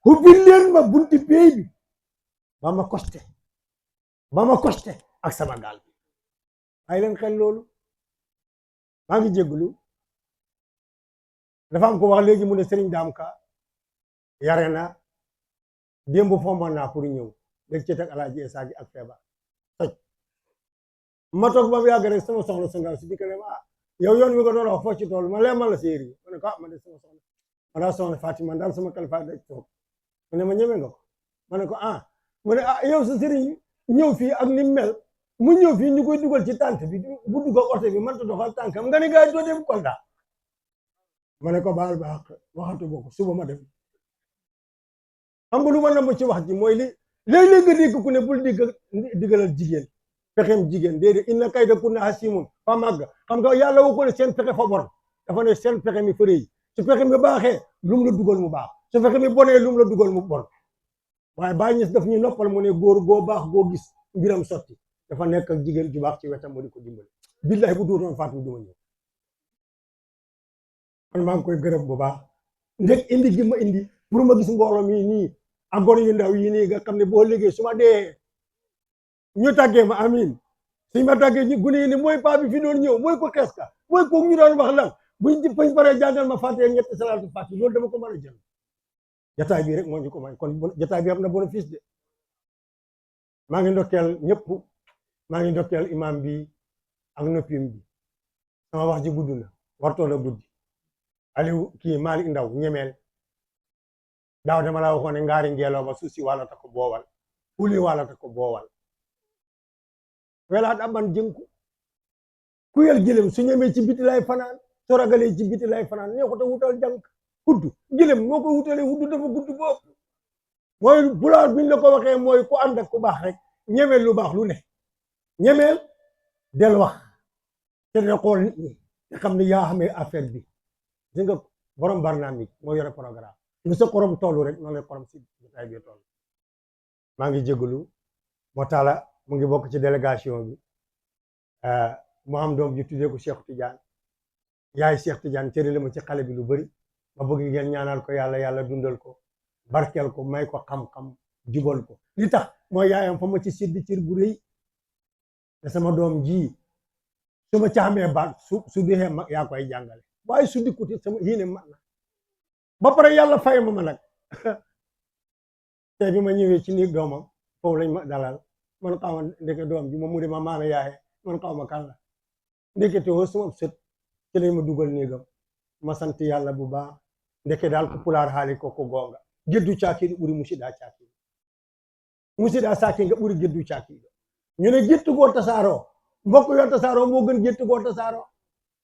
hubbil leen ma bunti pays bi ba ma koste ak sama gaal bi ay leen xel loolu maa ngi jégalu dafa am ko wax léegi mu ne Serigne Dame Ka yare na démb fommoon naa pour ñëw léegi ci teg Alaaji Issa gi ak feebar toj ma toog ba mu yàgg rek sama soxla su ndaw si di ko dem yow yoon wi nga doon wax foo ci tool ma leemal la séeri yi ma ne ko ma de sama soxla ma daal soxna Fatima daal sama kalifa daj toog mu ne ma ñeme nga ko ma ne ko mu ne yow sa sëriñ ñëw fii ak ni mel mu ñëw fii ñu koy dugal ci tànt bi bu dugal oto bi mënta doxal tànkam nga ne gars yi doo dem Kolda ma ne ko baal baax waxatu boo ko suba ma dem xam nga lu ma namb ci wax ji mooy léeg-léeg nga dégg ku ne bul diggalal jigéen pexem jigéen déedéet inna kayda kunna hasimun fa màgg xam nga yàlla woo ko ne seen pexe fa bon dafa ne seen pexe mi fëre yi su pexe mi baaxee lum la dugal mu baax su pexe mi bonee lum la dugal mu bon waaye Baay Ñas daf ñu noppal mu ne góor goo baax goo gis mbiram sotti dafa nekk ak jigéen ju baax ci wetam mu di ko dimbali billahi bu duutoon Fatou duma ñëw man maa ngi koy gërëm bu baax ndek indi gi ma indi pour ma gis mbooloo mi nii ak gone yu ndaw yi nii nga xam ne boo liggéey su ma dee ñu tàggee ma amin suñ ma tàggee ñu gune yi ne mooy paa bi fi doon ñëw mooy ko xees ka mooy ko ñu doon wax lan buñ paree jàngal ma fàtte ñetti salaatu fàtte loolu dama ko mën a jël jataay bi rek moo ñu ko may kon jataay bi am na bénéfice de maa ngi ndokkeel ñëpp maa ngi ndokkeel imam bi ak noppim bi sama wax ji gudd na wartoo la guddi Aliou kii Malick Ndaw ñemeel daaw dama laa waxoon ne ngaari ngeeloo ba suuf si wàllata ko boowal uli wàllata ko boowal welaat aban jënku kuyel gëlëm su ñemee ci biti lay fanaan soo ragalee ci biti lay fanaan nee ko te wutal jànk hudd gëlëm moo ko wutalee hudd dafa gudd bopp mooy pulaar biñ la ko waxee mooy ku ànd ak ku baax rek ñemeel lu baax lu ne ñemeel del wax te de xool nit ñi te xam ne yaa xamee affaire bi di nga borom barnaamij moo yore programme lu sa xorom tollu rek noonu la xorom si jotaay bi toll maa ngi jégalu moo taala mu ngi bokk ci délégation bi mu am doom ji tuddee ko Cheikh Tidiane yaay Cheikh Tidiane cëri la ma ci xale bi lu bari ma bëgg ngeen ñaanal ko yàlla dundal ko barkeel ko may ko xam-xam jubal ko li tax mooy yaayam fa ma ci séddi cër bu rëy te sama doom ji su ma caamee baat su dee mag yaa koy jàngale waaye su dikkuti sama yéene mag na ba pare yàlla fay ma nag tey bi ma ñëwee ci néeg doomam foofu lañ ma dalal man xaw ma ndeke doom ji moom mu de ma maame yaaye man xaw ma kan la ndeke teewoo sama sët ci lañ ma dugal néegam ma sant yàlla bu baax ndeke daal ko pulaar haali ko gonga geddu caakiri ɓuri musiɗa caakiri musiɗa saaki nga ɓuri geddu caakiɗo ñu ne gettu goo tasaaroo mbokk yoo tasaaroo moo gën gettu goo tasaaroo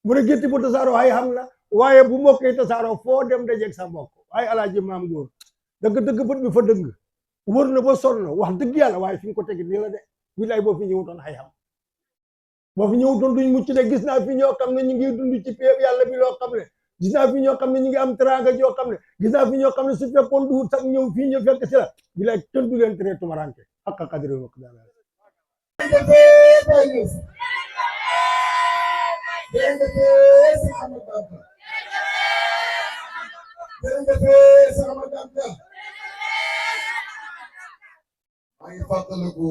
mu ne getti bu tasaaroo hay xam na waaye bu mbokk yi tasaaroo foo dem dajeeg sa mbokk waaye alaaji maam góor dëgg bët bi fa dëgg wër na ba sonn wax dëgg yàlla waaye fi nga ko tegi nii la de bilaay boo fi ñëwutoon hay xam boo fi ñëwutoon duñ mucc de gis naa fi ñoo xam ne ñu ngi dund ci péeb yàlla bi loo xam ne gis naa fi ñoo xam ne ñu ngi am teraanga joo xam ne gis naa fi ñoo xam ne su fekkoon du sax ñëw fii ñu fekk si la bilaay kenn du leen tere tumaranke ak qadri wa miqdaar maa ngi fàttaliku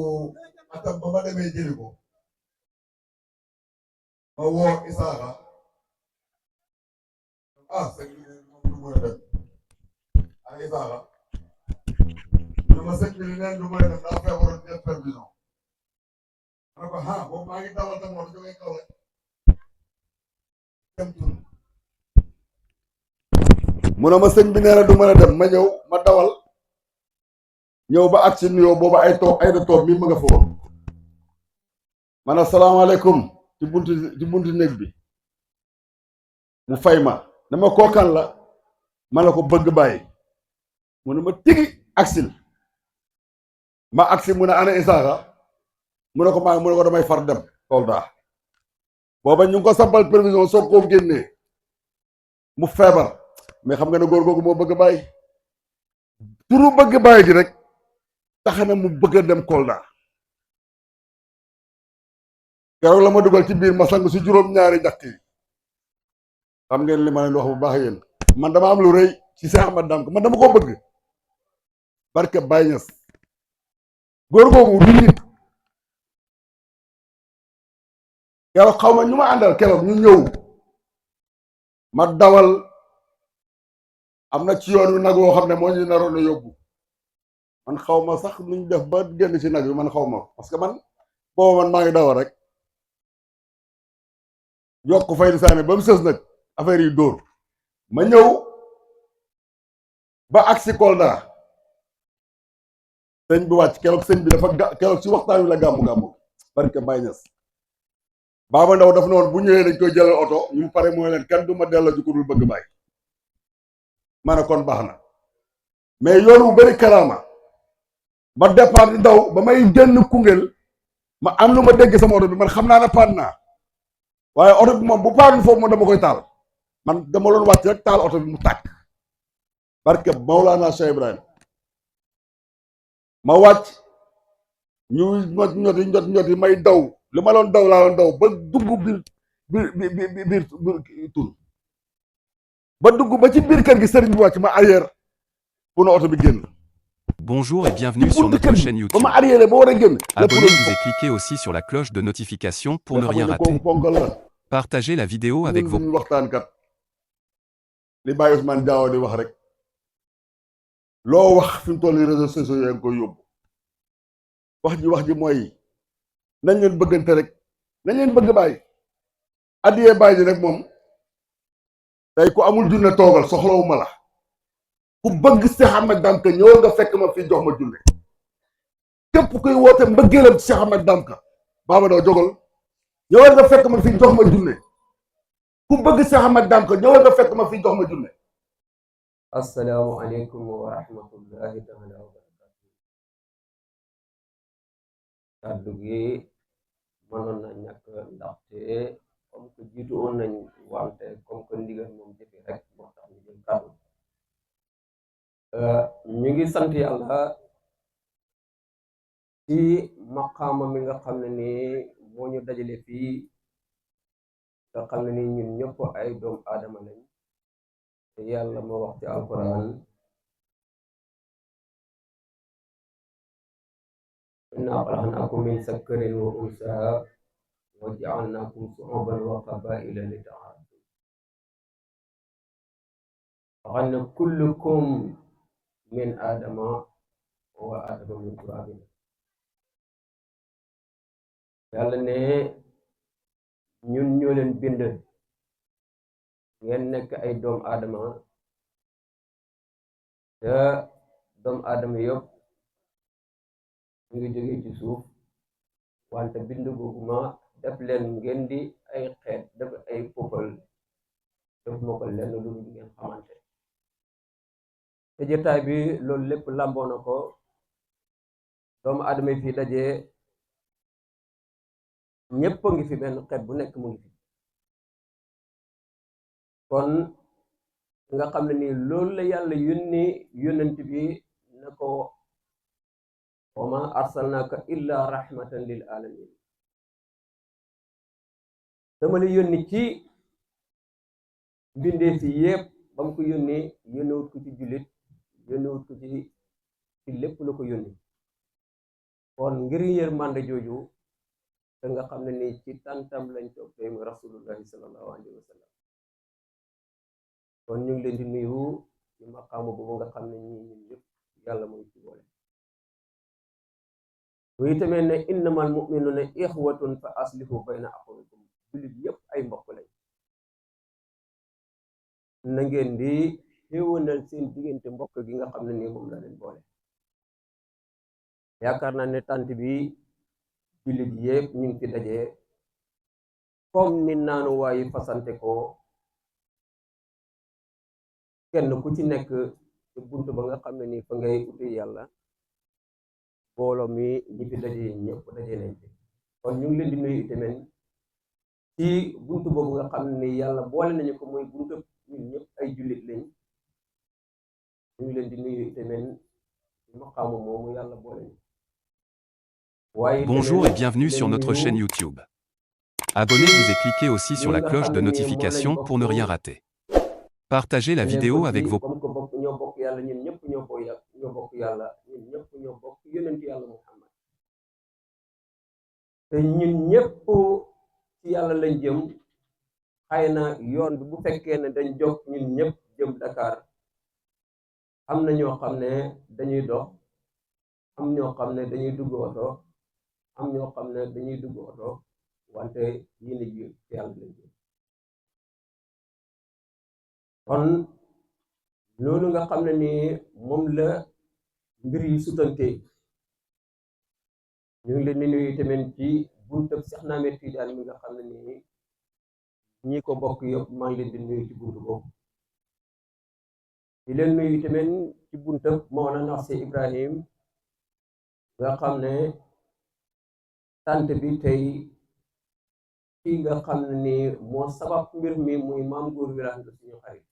atam ba ma demee jëli ko ma woo Isaaxa sëñ bi moom du mën a dem Isaaxa ma sëñ bi neen du mën a dem daa feebaroon jël permission ma ne ko boobu maa ngi dawal tam moto jógee kaw rek dem tur mu ne ma sëñ bi nee na du mën a dem ma ñëw ma dawal ñëw ba ak si nuyoo boobu ay da toog mi ma nga fa woon man asalaamaaleykum ci buntu néeg bi mu fay ma dama kookan la ma ne ko bëgg bàyyi mu ne ma tigi aksil ma agsi mu ne ana Isaaxa mu ne ko maa mu ne ko damay far dem Kolda booba ñu ngi ko sampal prévision soog koo génnee mu feebar mais xam nga ne góor googu moo bëgg bàyyi turu bëgg bàyyi gi rek tax na mu bëgg a dem Kolda keroog la ma dugal ci biir ma sang si juróom-ñaari njaq yi xam ngeen li ma leen wax bu baax yéen man dama am lu rëy ci Cheikh Ahmad Dame man dama ko bëgg barke Baye Niass góor googu du nit keroog xaw ma ñu ma àndal keroog ñu ñëw ma dawal am na ci yoon wi nag woo xam ne moo ñu naroon a yóbbu man xaw ma sax nuñ def ba génn ci nag bi man xaw ma parce que man booba man maa ngi dawal rek yokk fay di saane ba mu sës nag affaire yi dóor ma ñëw ba agsi Kolda sëñ bi wàcc keroog sëñ bi dafa keroog ci waxtaan wi la gàmmu barke Baye Niass Baba Ndaw dafa ne woon bu ñëwee dañ koy jëlal oto ñu pare mooy leen kenn du ma delloo ji ku dul bëgg bàyyi ma ne kon baax na mais yoon wu bëri karaama ma départ di daw ba may génn Koungheul ma am lu ma dégg sama oto bi man xam naa ne paan naa waaye oto bi moom bu paanu foofu moom dama koy taal man dama doon wàcc rek taal oto bi mu tàkk barke Maulana Cheikh Ibrahim ma wàcc ñu ñot yi may daw li ma doon daw laa doon daw ba dugg biir tur ba dugg ba ci biir kër gi sëriñ bi wàcc ma arrière pour na oto bi génn. Bonjour et bienvenue sur notre chaîne YouTube. Abonnez-vous et cliquez aussi sur la cloche de notification pour ne rien rater. Partagez la vidéo avec vos... waxtaankat li Baye Ousmane Diaw di wax rek loo wax fi mu toll nii réseaux sociaux yi nga koy yóbbu wax ji mooy nañ leen bëggante rek nañ leen bëgg bàyyi addiyee bàyyi ji rek moom tey ku amul junne toogal soxlawuma la ku bëgg Cheikh Ahmad Dame Ka ñëwal nga fekk ma fii jox ma junne képp kuy woote mbëggeelam Cheikh Ahmad Dame Ka Baba Ndaw jógal ñëwal nga fekk ma fii jox ma junne ku bëgg Cheikh Ahmad Dame Ka ñëwal nga fekk ma fii jox ma junne. Assalaamu aleykum wa rahmatullahi taala wa barakatuh. Kàddu gi mënoon na ñàkk ndaxte comme que jiitu woon nañ wante comme que ndigal moom jëfe rek moo tax ñu jël kàddu ñu ngi sant yàlla ci maqaama mi nga xam ne ni moo ñu dajale fii nga xam ne ni ñun ñëpp ay doom aadama lañ te yàlla moo wax ci alquran inna xalaqnaakum min zakarin wa unsaa wa ja'alnaakum shu'uban wa qabaa'ila li ta'aarafu xam ne kullukum min aadama wa aadama min turaabin yàlla ne ñun ñoo leen bind ngeen nekk ay doom aadama te doom aadama yëpp ñu ngi jógee ci suuf wante bind googu ma def leen ngeen di ay xeet def ay peuple def ma ko lenn lu ngeen xamante te jotaay bi loolu lépp làmboo na ko doomu aadama yi fii daje ñépp a ngi fi benn xeet bu nekk mu ngi fi kon nga xam ne nii loolu la yàlla yónni yónnent bi na ko wa ma arsalnaaka illa rahmatan lil alamin dama la yónni ci mbindee fi yépp ba mu ko yónni yónniwut ko ci jullit yónniwut ko ci lépp la ko yónni kon ngir yërmande jooju te nga xam ne nii ci tàntam lañ toog tey mu rasulullahi sallallahu alayhi wa sallam kon ñu ngi leen di nuyu ci maqaamu boobu nga xam ne ñun ñëpp yàlla mooy ci boole muy tamit ne innamal mu'minuna ixwatun fa aslihu bayna axawaykum jullit yëpp ay mbokk lañ na ngeen di xéwénal seen diggante mbokk gi nga xam ne nii moom la leen boole yaakaar naa ne tant bi jullit yëpp ñu ngi fi dajee comme ni naanu waayi fasante ko kenn ku ci nekk ci buntu ba nga xam ne nii fa ngay uti yàlla booloo mi ñi fi dajee ñëpp dajee nañ fi kon ñu ngi leen di nuyu tamit ci buntu boobu nga xam ne ni yàlla boole nañu ko muy buntu ñun ñëpp ay jullit lañ ñu ngi leen di nuyu tamit ci maqaamu moomu yàlla boole ñu. Bonjour et bienvenue sur notre chaîne YouTube. Abonnez-vous et cliquez aussi sur la cloche de notification pour ne rien rater. Partagez la vidéo avec vos... comme que bokk ñoo bokk yàlla ñun ñëpp ñoo bokk yàlla ñun ñëpp ñoo bokk yonent yàlla Muhammad te ñun ñëpp ci yàlla lañ jëm xëy na yoon bi bu fekkee ne dañ jóg ñun ñëpp jëm Dakar am na ñoo xam ne dañuy dox am ñoo xam ne dañuy dugg oto am ñoo xam ne dañuy dugg oto wante yéen ji ci yàlla lañ jëm kon loolu nga xam ne ni moom la mbir yi sutante ñu ngi leen di nuyu tamit ci buntab Cheikh Ahmed Tidiane mi nga xam ne ni ñi ko bokk yëpp maa ngi leen di nuyu ci buntu boobu di leen nuyu tamit ci buntab Mawlana Cheikh Ibrahim nga xam ne tant bi tey kii nga xam ne ni moo sabab mbir mi muy maam góor wiraan la suñu xarit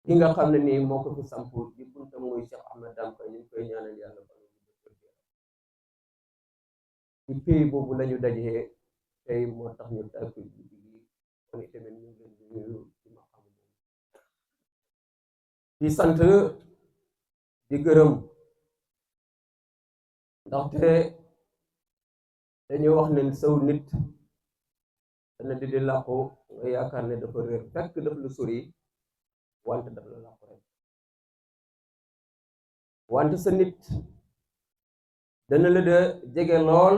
ki nga xam ne nii moo ko fi samp di buntam muy Cheikh Ahmed Damka ñu ngi koy ñaanal yàlla ba ci pays boobu lañu dajee tey moo tax ñu tàkk guddi gi kon itamit ñu ngi leen di nuyu ci maqam di sant di gërëm ndaxte dañuy wax ne saw nit dana di làqu nga yaakaar ne dafa réer fekk daf lu sori wante daf la làqu rek wante sa nit dana la de jege lool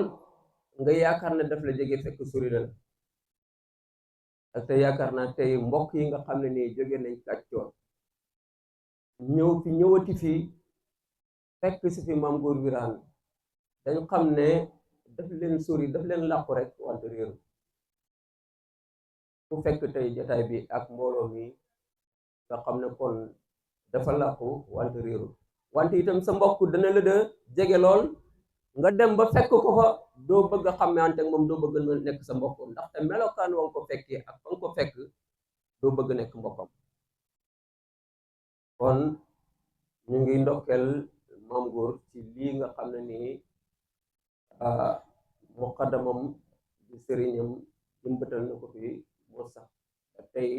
nga yaakaar ne daf la jege fekk sori na la ak te yaakaar naa tey mbokk yi nga xam ne nii jóge nañ Kàccoor ñëw fi ñëwati fi fekk si fi maam góor wiraan dañ xam ne daf leen sori daf leen làqu rek wante réeru ku fekk tey jataay bi ak mbooloo mi nga xam ne kon dafa làqu wante réeru wante itam sa mbokk dana la de jege lool nga dem ba fekk ko fa doo bëgg a xamante ak moom doo bëgg na nekk sa mbokk ndaxte melokaan wa nga ko fekkee ak fa nga ko fekk doo bëgg nekk mbokkam kon ñu ngi ndokkeel maam góor ci lii nga xam ne nii muqaddamam di sëriñam jëmbatal na ko fi moo sax tey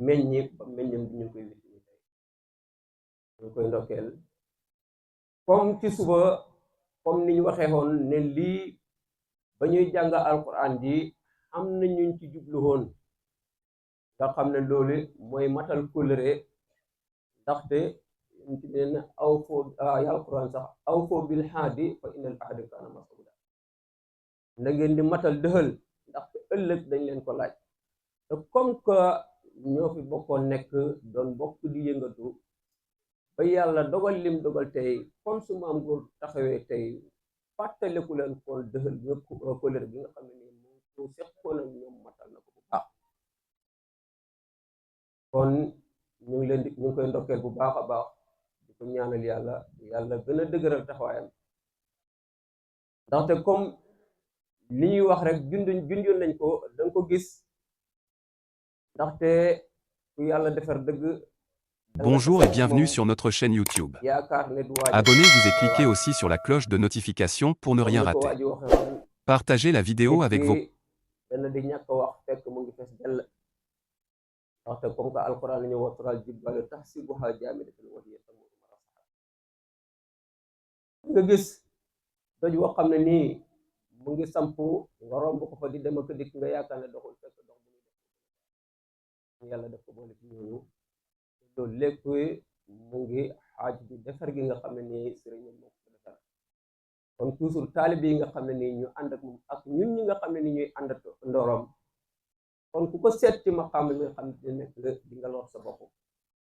meññi ba meññam bi ñu koy wis ni tey ñu koy ndokkeel comme ci suba comme ni ñu waxee woon ne lii ba ñuy jàng alquran ji am na ñuñ ci jublu woon nga xam ne loolu mooy matal kóllëre ndaxte ci neen aw foo alquran sax aw foo bil haadi fa innal ahda kaana mas'uula na ngeen di matal dëxal ndaxte ëllëg dañ leen ko laaj te comme que ñoo fi bokkoon nekk doon bokk di yëngatu ba yàlla dogal lim dogal tey kon su maam góor taxawee tey fàttaliku leen kon dëxal bi kóllëre bi nga xam ne nii moom ko seqoon ak ñoom matal na ko bu baax kon ñu ngi leen di ñu ngi koy ndokkeel bu baax a baax di ko ñaanal yàlla yàlla gën a dëgëral taxawaayam ndaxte comme li ñuy wax rek junjoon nañ ko danga ko gis ndaxte ku yàlla defar dëgg. Bonjour et bienvenue sur notre chaîne YouTube. Abonnez-vous et cliquez aussi sur la cloche de notification pour ne rien rater. Partagez la vidéo avec vos... dana di ñàkk wax fekk mu ngi fees dell ndaxte comme que alquran ñu watural jibbalu tahsibuha jaamidatan wa hiya tamurru marra sahab nga gis doj woo xam ne nii mu ngi sampu nga romb ko fa di dem ak dikk nga yaakaar ne doxul fekk dox bu muy def yàlla def ko boole ci ñooñu loolu lépp mu ngi xaaj bi defar gi nga xam ne nii sëriñ moo ko defar kon toujours taalib yi nga xam ne nii ñu ànd ak moom ak ñun ñi nga xam ne ni ñuy ànd ak ndorom kon ku ko seet ci maqaam yi nga xam ne nekk di nga lor sa bopp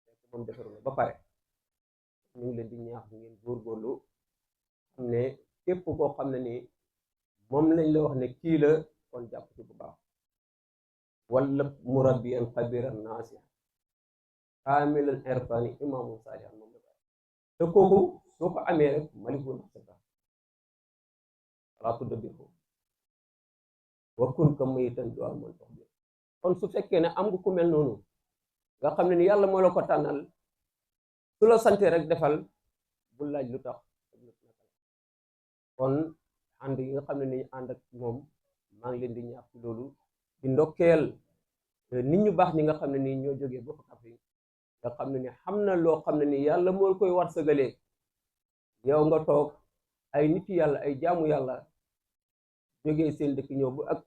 fekk moom defaru na ba pare ñu ngi leen di ñaax ngeen góorgóorlu xam ne képp koo xam ne nii moom lañ la wax ne kii la kon jàpp ci bu baax wala murabbiyan xabiran naasihan kaamilal irfaani imaamu saalihan moom la te kooku soo ko amee rek maliku nafsaka walaa tudabbiru wa kun ka mayitan du'a man tuhbir kon su fekkee ne am nga ku mel noonu nga xam ne ni yàlla moo la ko tànnal su la sante rek defal bu laaj lu tax kon ànd yi nga xam ne ni ànd ak moom maa ngi leen di ñaax ci loolu di ndokkeel nit ñu baax ñi nga xam ne nii ñoo jógee ba fa Kaffrine nga xam ne ni xam na loo xam ne ni yàlla moo koy war sëgalee yow nga toog ay nit yàlla ay jaamu yàlla jógee seen dëkk ñëw bu ak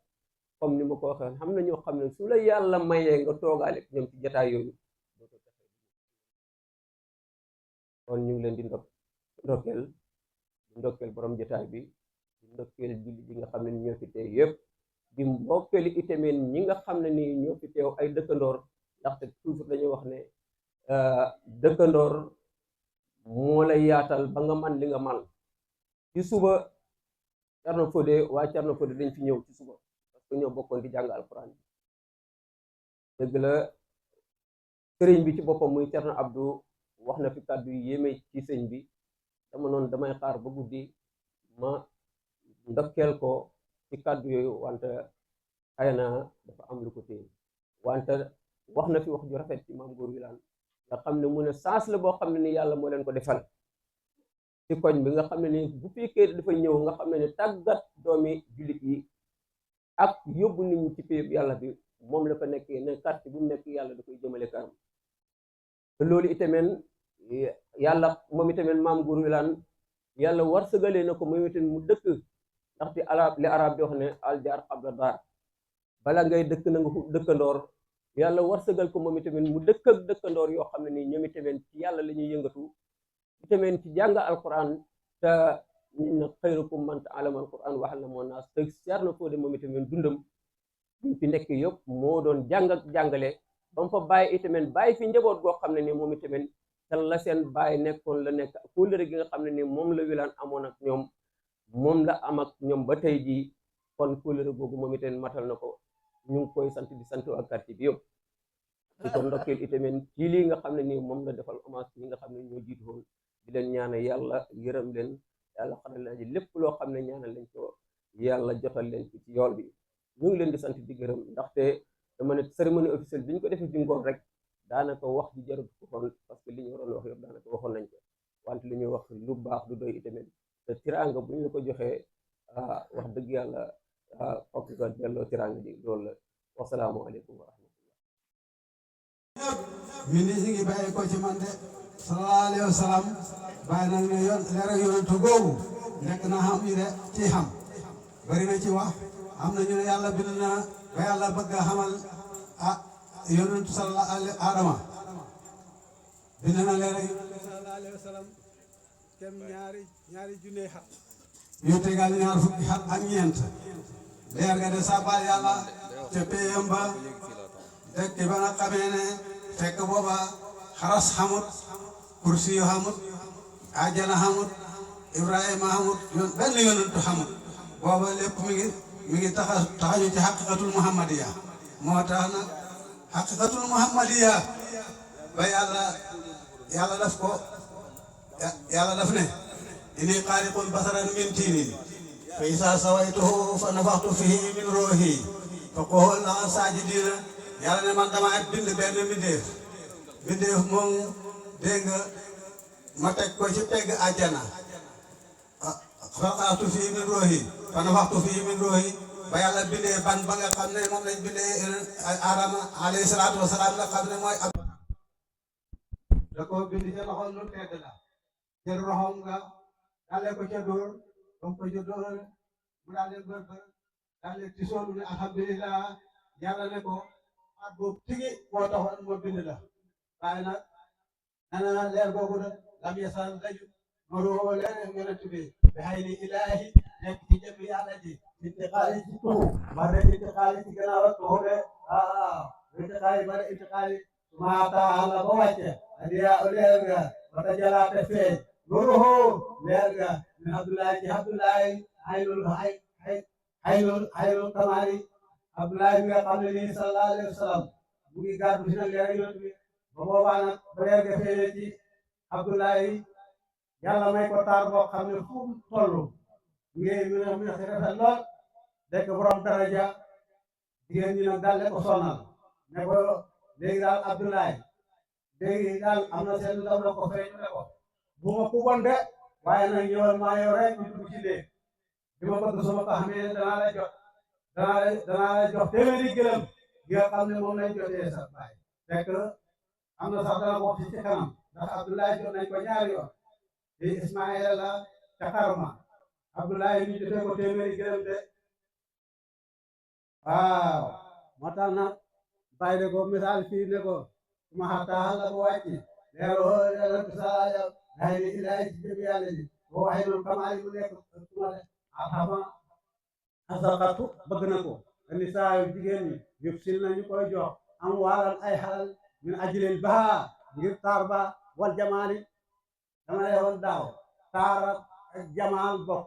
comme ni ma ko waxee xam na ñoo xam ne su la yàlla mayee nga toogaale ñoom ci jataay yooyu kon ñu ngi leen di ndokkeel borom jataay bi di ndokkeel julli bi nga xam ne ni ñoo fi teew yëpp di mbokkeeli itamit ñi nga xam ne ni ñoo fi teew ay dëkkandoor ndaxte toujours dañuy wax ne dëkkandoor moo lay yaatal ba nga man li nga man ci suba Thierno Fodé waa Thierno Fodé dañ fi ñëw ci suba parce que ñoo bokkoon di jàng alquran dëgg la sëriñ bi ci boppam muy Thierno Abdou wax na fi kàddu yu yéeme ci sëñ bi dama noonu damay xaar ba guddi ma ndokkeel ko ci kàddu yooyu wante xëy na dafa am lu ko téye wante wax na fi wax ju rafet ci maam góor wilaan nga xam ne mu ne sens la boo xam ne ni yàlla moo leen ko defal ci koñ bi nga xam ne ni bu fekkee dafa ñëw nga xam ne ni tàggat doomi jullit yi ak yóbbu nit ñi ci péeb yàlla bi moom la fa nekkee ne quartier bu mu nekk yàlla da koy jëmale kanam te loolu itamit yàlla moom itamit maam góor wilaan yàlla war sëgalee na ko moom itamit mu dëkk ndaxte li arab di wax ne aljaar xabla daar bala ngay dëkk na nga dëkkandoor yàlla war sëgal ko moom itamit mu dëkk ak dëkkandoor yoo xam ne nii ñoom itamit ci yàlla la ñuy yëngatu itamit ci jàng alquran te ñu ne xayrukum man ta'allama alquran wa 'allamahu naas te Thierno Fodé moom itamit dundam ñu fi nekk yëpp moo doon jàng ak jàngale ba mu fa bàyyi itamit bàyyi fi njaboot goo xam ne nii moom itamit te la seen bàyyi nekkoon la nekk kóllëre gi nga xam ne nii moom la wilaan amoon ak ñoom moom la am ak ñoom ba tey jii kon kóllëre googu moom itamit matal na ko ñu ngi koy sant di sant ak quartier bi yëpp di ko ndokkeel itamit ci lii nga xam ne nii moom la defal hommage ñi nga xam ne ñoo jiitu woon di leen ñaanal yàlla yërëm leen yàlla xaral leen lépp loo xam ne ñaanal lañ ko yàlla jotal leen ci yool bi ñu ngi leen di sant di gërëm ndaxte dama ne cérémonie officielle bi ñu ko defee ci ngoon rek daanaka wax ji jarut ko xool parce que li ñu waroon wax yëpp daanaka waxoon nañ ko wante li ñuy wax lu baax du doy itamit te tiraanga bu ñu la ko joxee wax dëgg yàlla fokk nga delloo tiraanga ji loolu la wasalaamualeykum wa rahmatullah mi ni ñu ngi bàyyi ko ci man de sallallahu alayhi wa sallam bàyyi nag ne yoon leer ak yonentu googu nekk na xam ñu de ci xam bari na ci wax am na ñu ne yàlla bind na ba yàlla bëgg a xamal yonentu sallallahu alayhi adama bind na leer ak yonentu sallallahu alayhi wa sallam kem ñaari junne xat yu tegal ñaar fukki xat ak ñeent leer ga de sabal yàlla ca péyam ba dëkk ba nga xamee ne fekk booba xaras xamut kursi yu xamut ajjana xamut ibrahima xamut benn yonentu xamut booba lépp mi ngi taxañu ci xaqiqatul muhammadiya moo tax nag xaqiqatul muhammadiya ba yàlla daf ko yàlla daf ne inni xaaliqun basaran min tiinin fa isaa sawaytuhu fa nafaxtu fihi min ruuhi fa qul la saajidiina yàlla ne man dama bind benn mbindeef moom dégg nga ma teg ko ci pegg àjjana xalaqtu fii min ruuhi fa nafaxtu fii min ruuhi ba yàlla bindee ban ba nga xam ne moom lañ bindee Adama alayhi salaatu wa salaam nga xam ne mooy ab da ko bind ca loxo lu tedd la jël roxom nga daale ko ca dóor comme ko ca dóor mu daal leen bër daal leen ci soonu ne alhamdulillah yàlla ne ko at boobu tigi moo taxoon moo bind la waaye nag nana leer googu nag lam yasal daju ma ruuxoo leer yonent bi bi xay ni ilaahi nekk ci jëm yàlla ji intiqaali ci tuxu ma ne intiqaali ci gannaaw ak tuxu de intiqaali ma ne intiqaali suma taa la ba wàcce adiya leer nga wata jalaate feeñ ruuxoo leer nga min abdullahi ci abdullahi xaylul kamaari abdullahi bi nga xam ne nii sallallahu alayhi wa sallam mu ngi gàddu si nag leer yonent bi ba boobaa nag ba leer nga feeñe ci abdullahi yàlla may ko taar boo xam ne fu mu toll ngeen ñu ne mu ne rafet lool dekk borom daraja jigéen ñi nag daal le ko sonal ne ko léegi daal abdullahi léegi daal am na seen ndaw la ko feeñu ne ko bu ma ku bon de waaye nag ñëwal maa yow rek ñu dugg ci léegi li ma bëgg suma ko xamee danaa la jox téeméeri gëlëm gi nga xam ne moom lañ jotee sa baay fekk am na sax dana bokk ci kanam ndax abdullahi jot nañ ko ñaari yoon te ismaila la ca xarma abdullahi ñu jotee ko téeméeri gëlëm de waaw moo tax nag bàyyi de ko misaal fii ne ko suma xataa la ko wàcci leeroo yonent sa day ni ilaahi ci jëm yàlla ji boo waxee noonu kamaali mu nekk suma de alxama asaqatu bëgg na ko ani saa yu jigéen ñi yëpp sil nañu koy jox am waalan ay xalal min ajlil baha ngir taar ba wal jamaali dama lay woon daaw taar ak jamaal bokk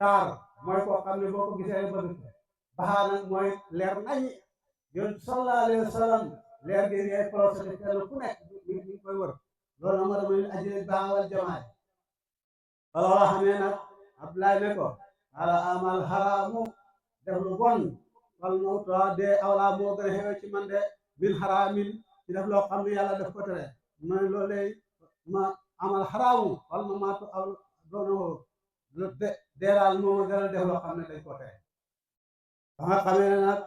taar mooy koo xam ne boo ko gisee bëgg ko baha nag mooy leer nañi yoon sallallahu alayhi wa sallam leer gi ngay procédé kenn ku nekk ñu koy wër loolu moo dama min ajlil baha wal jamaali wala wala xamee nag Abdoulaye ne ko ala amal haramu def lu bon wal mawta de awla moo gën a xewe ci man de min haramin ci def loo xam ne yàlla def ko tere man loolu ma amal haramu wal ma maatu aw doonoo deeraal moo gën a def loo xam ne dañ ko tere ba nga xamee ne nag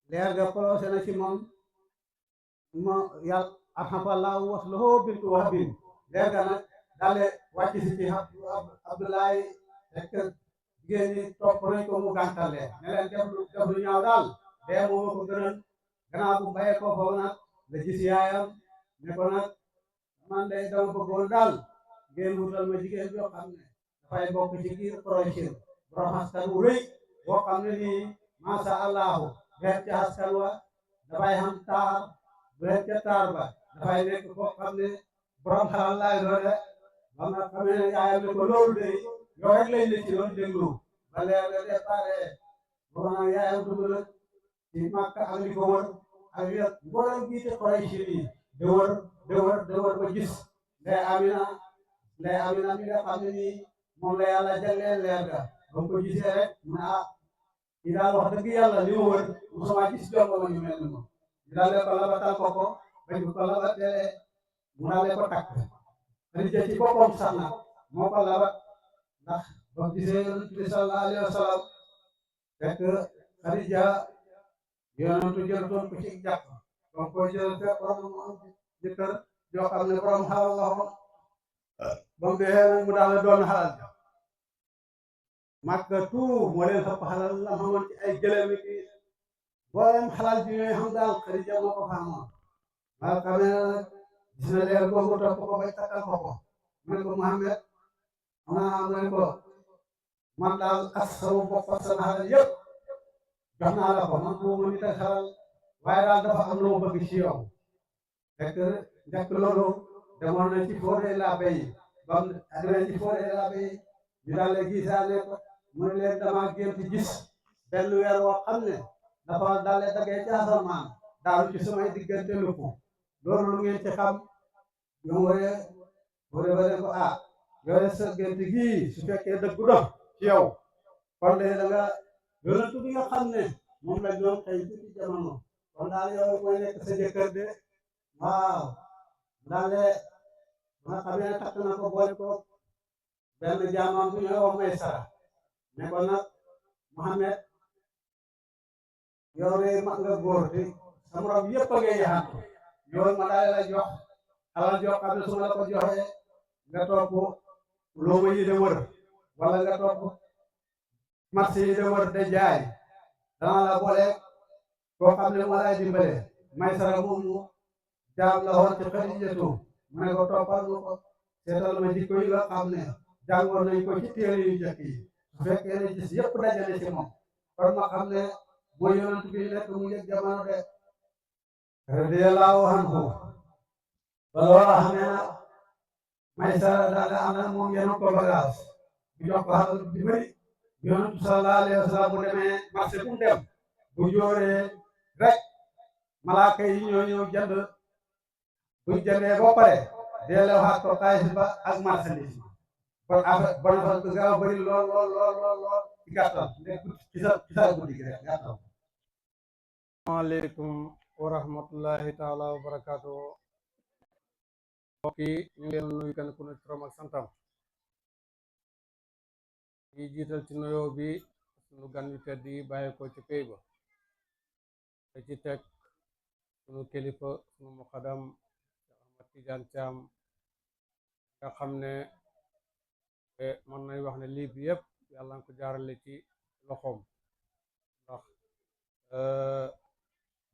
leer ga kolosé na ci moom ma yàlla arxamfallahu wasluhu bintu wahbin leer ga nag daale wàcc si ci Abdoulaye fekk jigéen ñi topp nañ ko mu gàntal leen ne leen def lu ñaaw daal dee moo ko gënal gannaaw bu bayee ko foofu nag la gis yaayam ne ko nag man de dama bëggoon daal ngeen wutal ma jigéen yoo xam ne dafay bokk ci biir projet borom askan wu rëy boo xam ne nii masha allahu beet ca askan wa dafay xam taar beet ca taar ba dafay nekk koo xam ne borom xalal laay doole ba nga xamee ne yaayam ne ko loolu de yow rek lañ ne ci doon déglu ba leer de déparé boo nag yaayam dugg nag ci Makka ak li ko wër ak yëpp mboolem jiite Quraysh yi de wër ba gis ndey Amina mi nga xam ne nii moom la yàlla jagleel leer ga ba ko gisee rek mu ne ki daal wax dëgg yàlla li ma wër musuma gis jongo ma ñu mel ni moom ñu daal ko labatal ko bañ ko labatee mu daal ko takk Xadija ci boppam sax nag moo ko labat ndax boo gisee yonent bi sallallahu alayhi wa sallam fekk Xadija yonentu jëltoon ko ci jàpp donc ko jël fekk borom jëkkër joo xam ne borom xalal la woon ba mu dee nag mu daal doon xalal ja Makka tout moo leen xëpp xalal la xamoon ci ay gëlëm ki boolem xalal bi ñooy xam daal Xadija moo ko xamoon maa xamee nag gis na leer googu topp ko bay takkal ko mu ne ko Muhammad am ne ko man daal as sama bopp ak sama xalal yëpp jox naa la ko man boobu nit ak xalal waaye daal dafa am lu ma bëgg ci yow fekk njëkk loolu demoon na ci forêt la bay bam demee ci forêt la bay ñu daal di gisaane ko mu ne leen dama gént gis benn weer woo xam ne dafa daal di daggee ci asamaan daal ci samay diggante lupp loolu lu ngeen ci xam ñoom wëree ba ne ko yooyu sa gént gii su fekkee dëggu dox ci yow kon de da nga yonentu bi nga xam ne moom la ñoom xëy ci jamono kon daal yow mooy nekk sa jëkkër de waaw daal de ba nga xamee ne takk na ko boole ko benn jaamam bu ñuy wax Maysara ne ko nag Mohamed yow de mag nga góor te sa morom yëpp a ngay yaxantu yow ma daal la jox alal jox xam ne su ma la ko joxee nga topp luuma yi de wër wala nga topp marché yi de wër de jaay dana la boole koo xam ne moo lay dimbale Maysara moomu jaam la woon ci Xadijatu mu ne ko toppal ma ko seetal ma jikko yi nga xam ne jàngoon nañ ko ci téere yu njëkk yi su fekkee ne gis yëpp dajale ci moom kon ma xam ne mooy yonent bi nekk mu yëg jamono de radiyallahu anhu ba loola xamee na Maysara daal di ànd ak moom yenu ko bagage bu jox ko xalal di bëri yonent sallallahu alayhi wa sallam bu demee marché bu mu dem bu jooree rek malaaka yi ñoo ñëw jënd buñ jëndee ba pare delloo waxaat ko xaalis ba ak marchandise kon affaire bon fa ko gaaw bëri lool lool lool lool lool ci gàttal ci sa guddi gi rek gàttal. asalaamaaleykum wa rahmatullahi taala wa barakaatu. mbokk yi ñu ngi leen nuyu kenn ku ne turam ak santam yi jiital ci nuyoo bi sunu gan yu tedd yi bàyyi ko ci pay ba te ci teg sunu kilifa sunu muqaddam Ahmad Tidiane Thiam nga xam ne mën nañ wax ne lii bi yëpp yàlla na ko jaarale ci loxoom ndax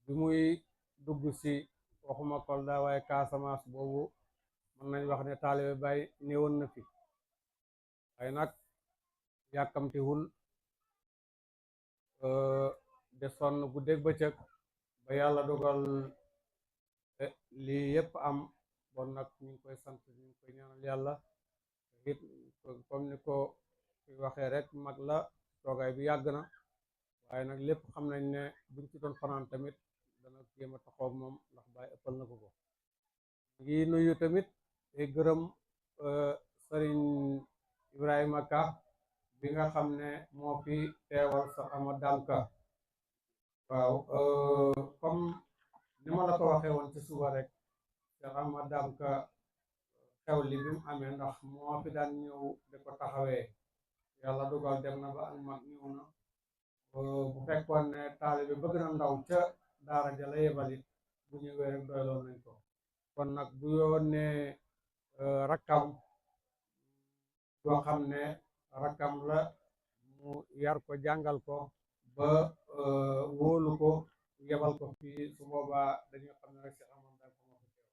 bi muy dugg si waxuma Kolda waaye Casamance boobu mën nañ wax ne taalibe Baay néewoon na fi waaye nag yàkkamtiwul de sonn guddeeg bëccëg ba yàlla dogal lii yëpp am bon nag ñu ngi koy sant ñu ngi koy ñaanal yàlla it comme ni ko waxee rek mag la toogaay bi yàgg na waaye nag lépp xam nañ ne buñ ci doon fanaan tamit dana jéem a taxaw moom ndax Baay ëppal na ko ko ngi nuyu tamit te gërëm Sëriñ Ibrahima Ka bi nga xam ne moo fi teewal sa Ahmad Dame Ka waaw comme ni ma la ko waxee woon ci suba rek Cheikh Ahmad Dame Ka xew li bi mu amee ndax moo fi daan ñëw di ko taxawee yàlla dugal dem na ba ak mag ñëw na bu fekkoon ne taalibe bëgg na ndaw ca daara ja la yebalit bu ñëwee rek doyloon nañ ko kon nag bu yónnee rakkam yoo xam ne rakkam la mu yar ko jàngal ko ba wóolu ko yebal ko fii su boobaa dañuy xam ne rek si amoon daal ko moo ko teew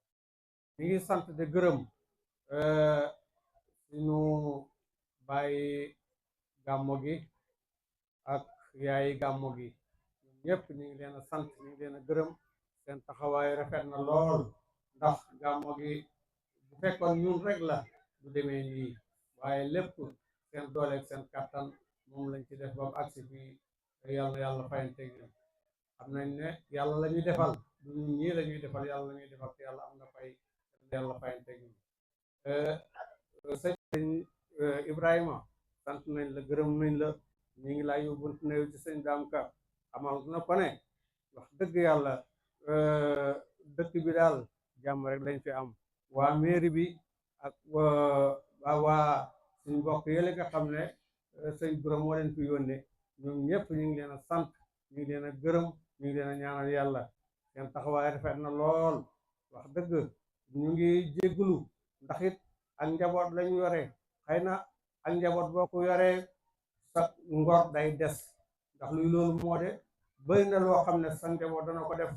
ñi ngi sant de gërëm suñu bàyyi gàmmo gi ak yaayi gàmmo gi ñoom ñëpp ñu ngi leen a sant ñu ngi leen a gërëm seen taxawaay rafet na lool ndax gàmmo gi bu fekkoon ñun rek la du demee nii waaye lépp seen dooleeg seen kattan moom lañ ci def ba mu agsi fii yàlla yàlla fayante gi xam nañ ne yàlla la ñuy defal du ñun ñii la ñuy defal yàlla la ñuy defal te yàlla am na fay yàlla fayante gi sëñ Ibrahima sant nañ la gërëm nañ la ñu ngi lay yóbbul nuyu ci sëñ Dame Ka amal na ko ne wax dëgg yàlla dëkk bi daal jàmm rek lañ fi am waa mairie bi ak waa suñ mbokk yële nga xam ne sëñ Bura moo leen fi yónnee ñoom ñëpp ñu ngi leen a sant ñu ngi leen a gërëm ñu ngi leen a ñaanal yàlla seen taxawaay rafet na lool wax dëgg ñu ngi jégglu ndax it ak njaboot lañu yore xëy na ak njaboot boo ko yoree sa ngor day des ndax luy loolu moo de bëri na loo xam ne sa njaboot dana ko def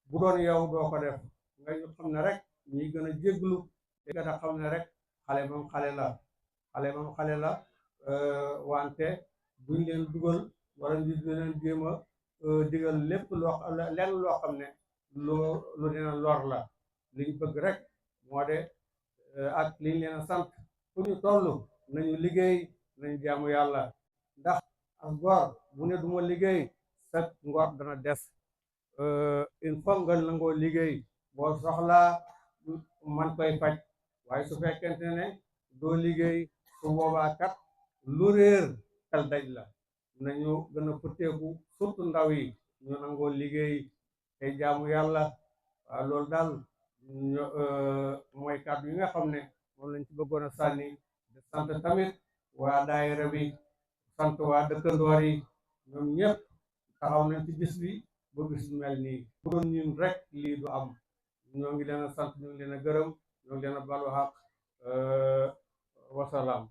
bu doon yow doo ko def nga ñu xam ne rek ñuy gën a jégglu te gën a xam ne rek xale moom xale la wante buñ leen dugal wala ñu leen jéem a digal lépp lenn loo xam ne lu dina lor la liñ bëgg rek moo de ak liñ leen a sant fu ñu toll nañu liggéey nañu jaamu yàlla ndax ak góor bu ne duma liggéey sa ngor dana des il faut nga nangoo liggéey boo soxlaa man koy faj waaye su fekkente ne doo liggéey su boobaa kat lu réer xel daj la nañu gën a futteeku surtout ndaw yi ñu nangoo liggéey tey jaamu yàlla waaw loolu daal mooy kàddu yi nga xam ne moom lañ ci bëggoon a sànni de sant tamit waa daayira bi sant waa dëkkandoor yi ñoom ñëpp taxaw nañ ci bis bi ba bis bu mel nii bu doon ñun rek lii du am ñoo ngi leen a sant ñoo ngi leen a gërëm ñoo ngi leen a balu xaq wasalaam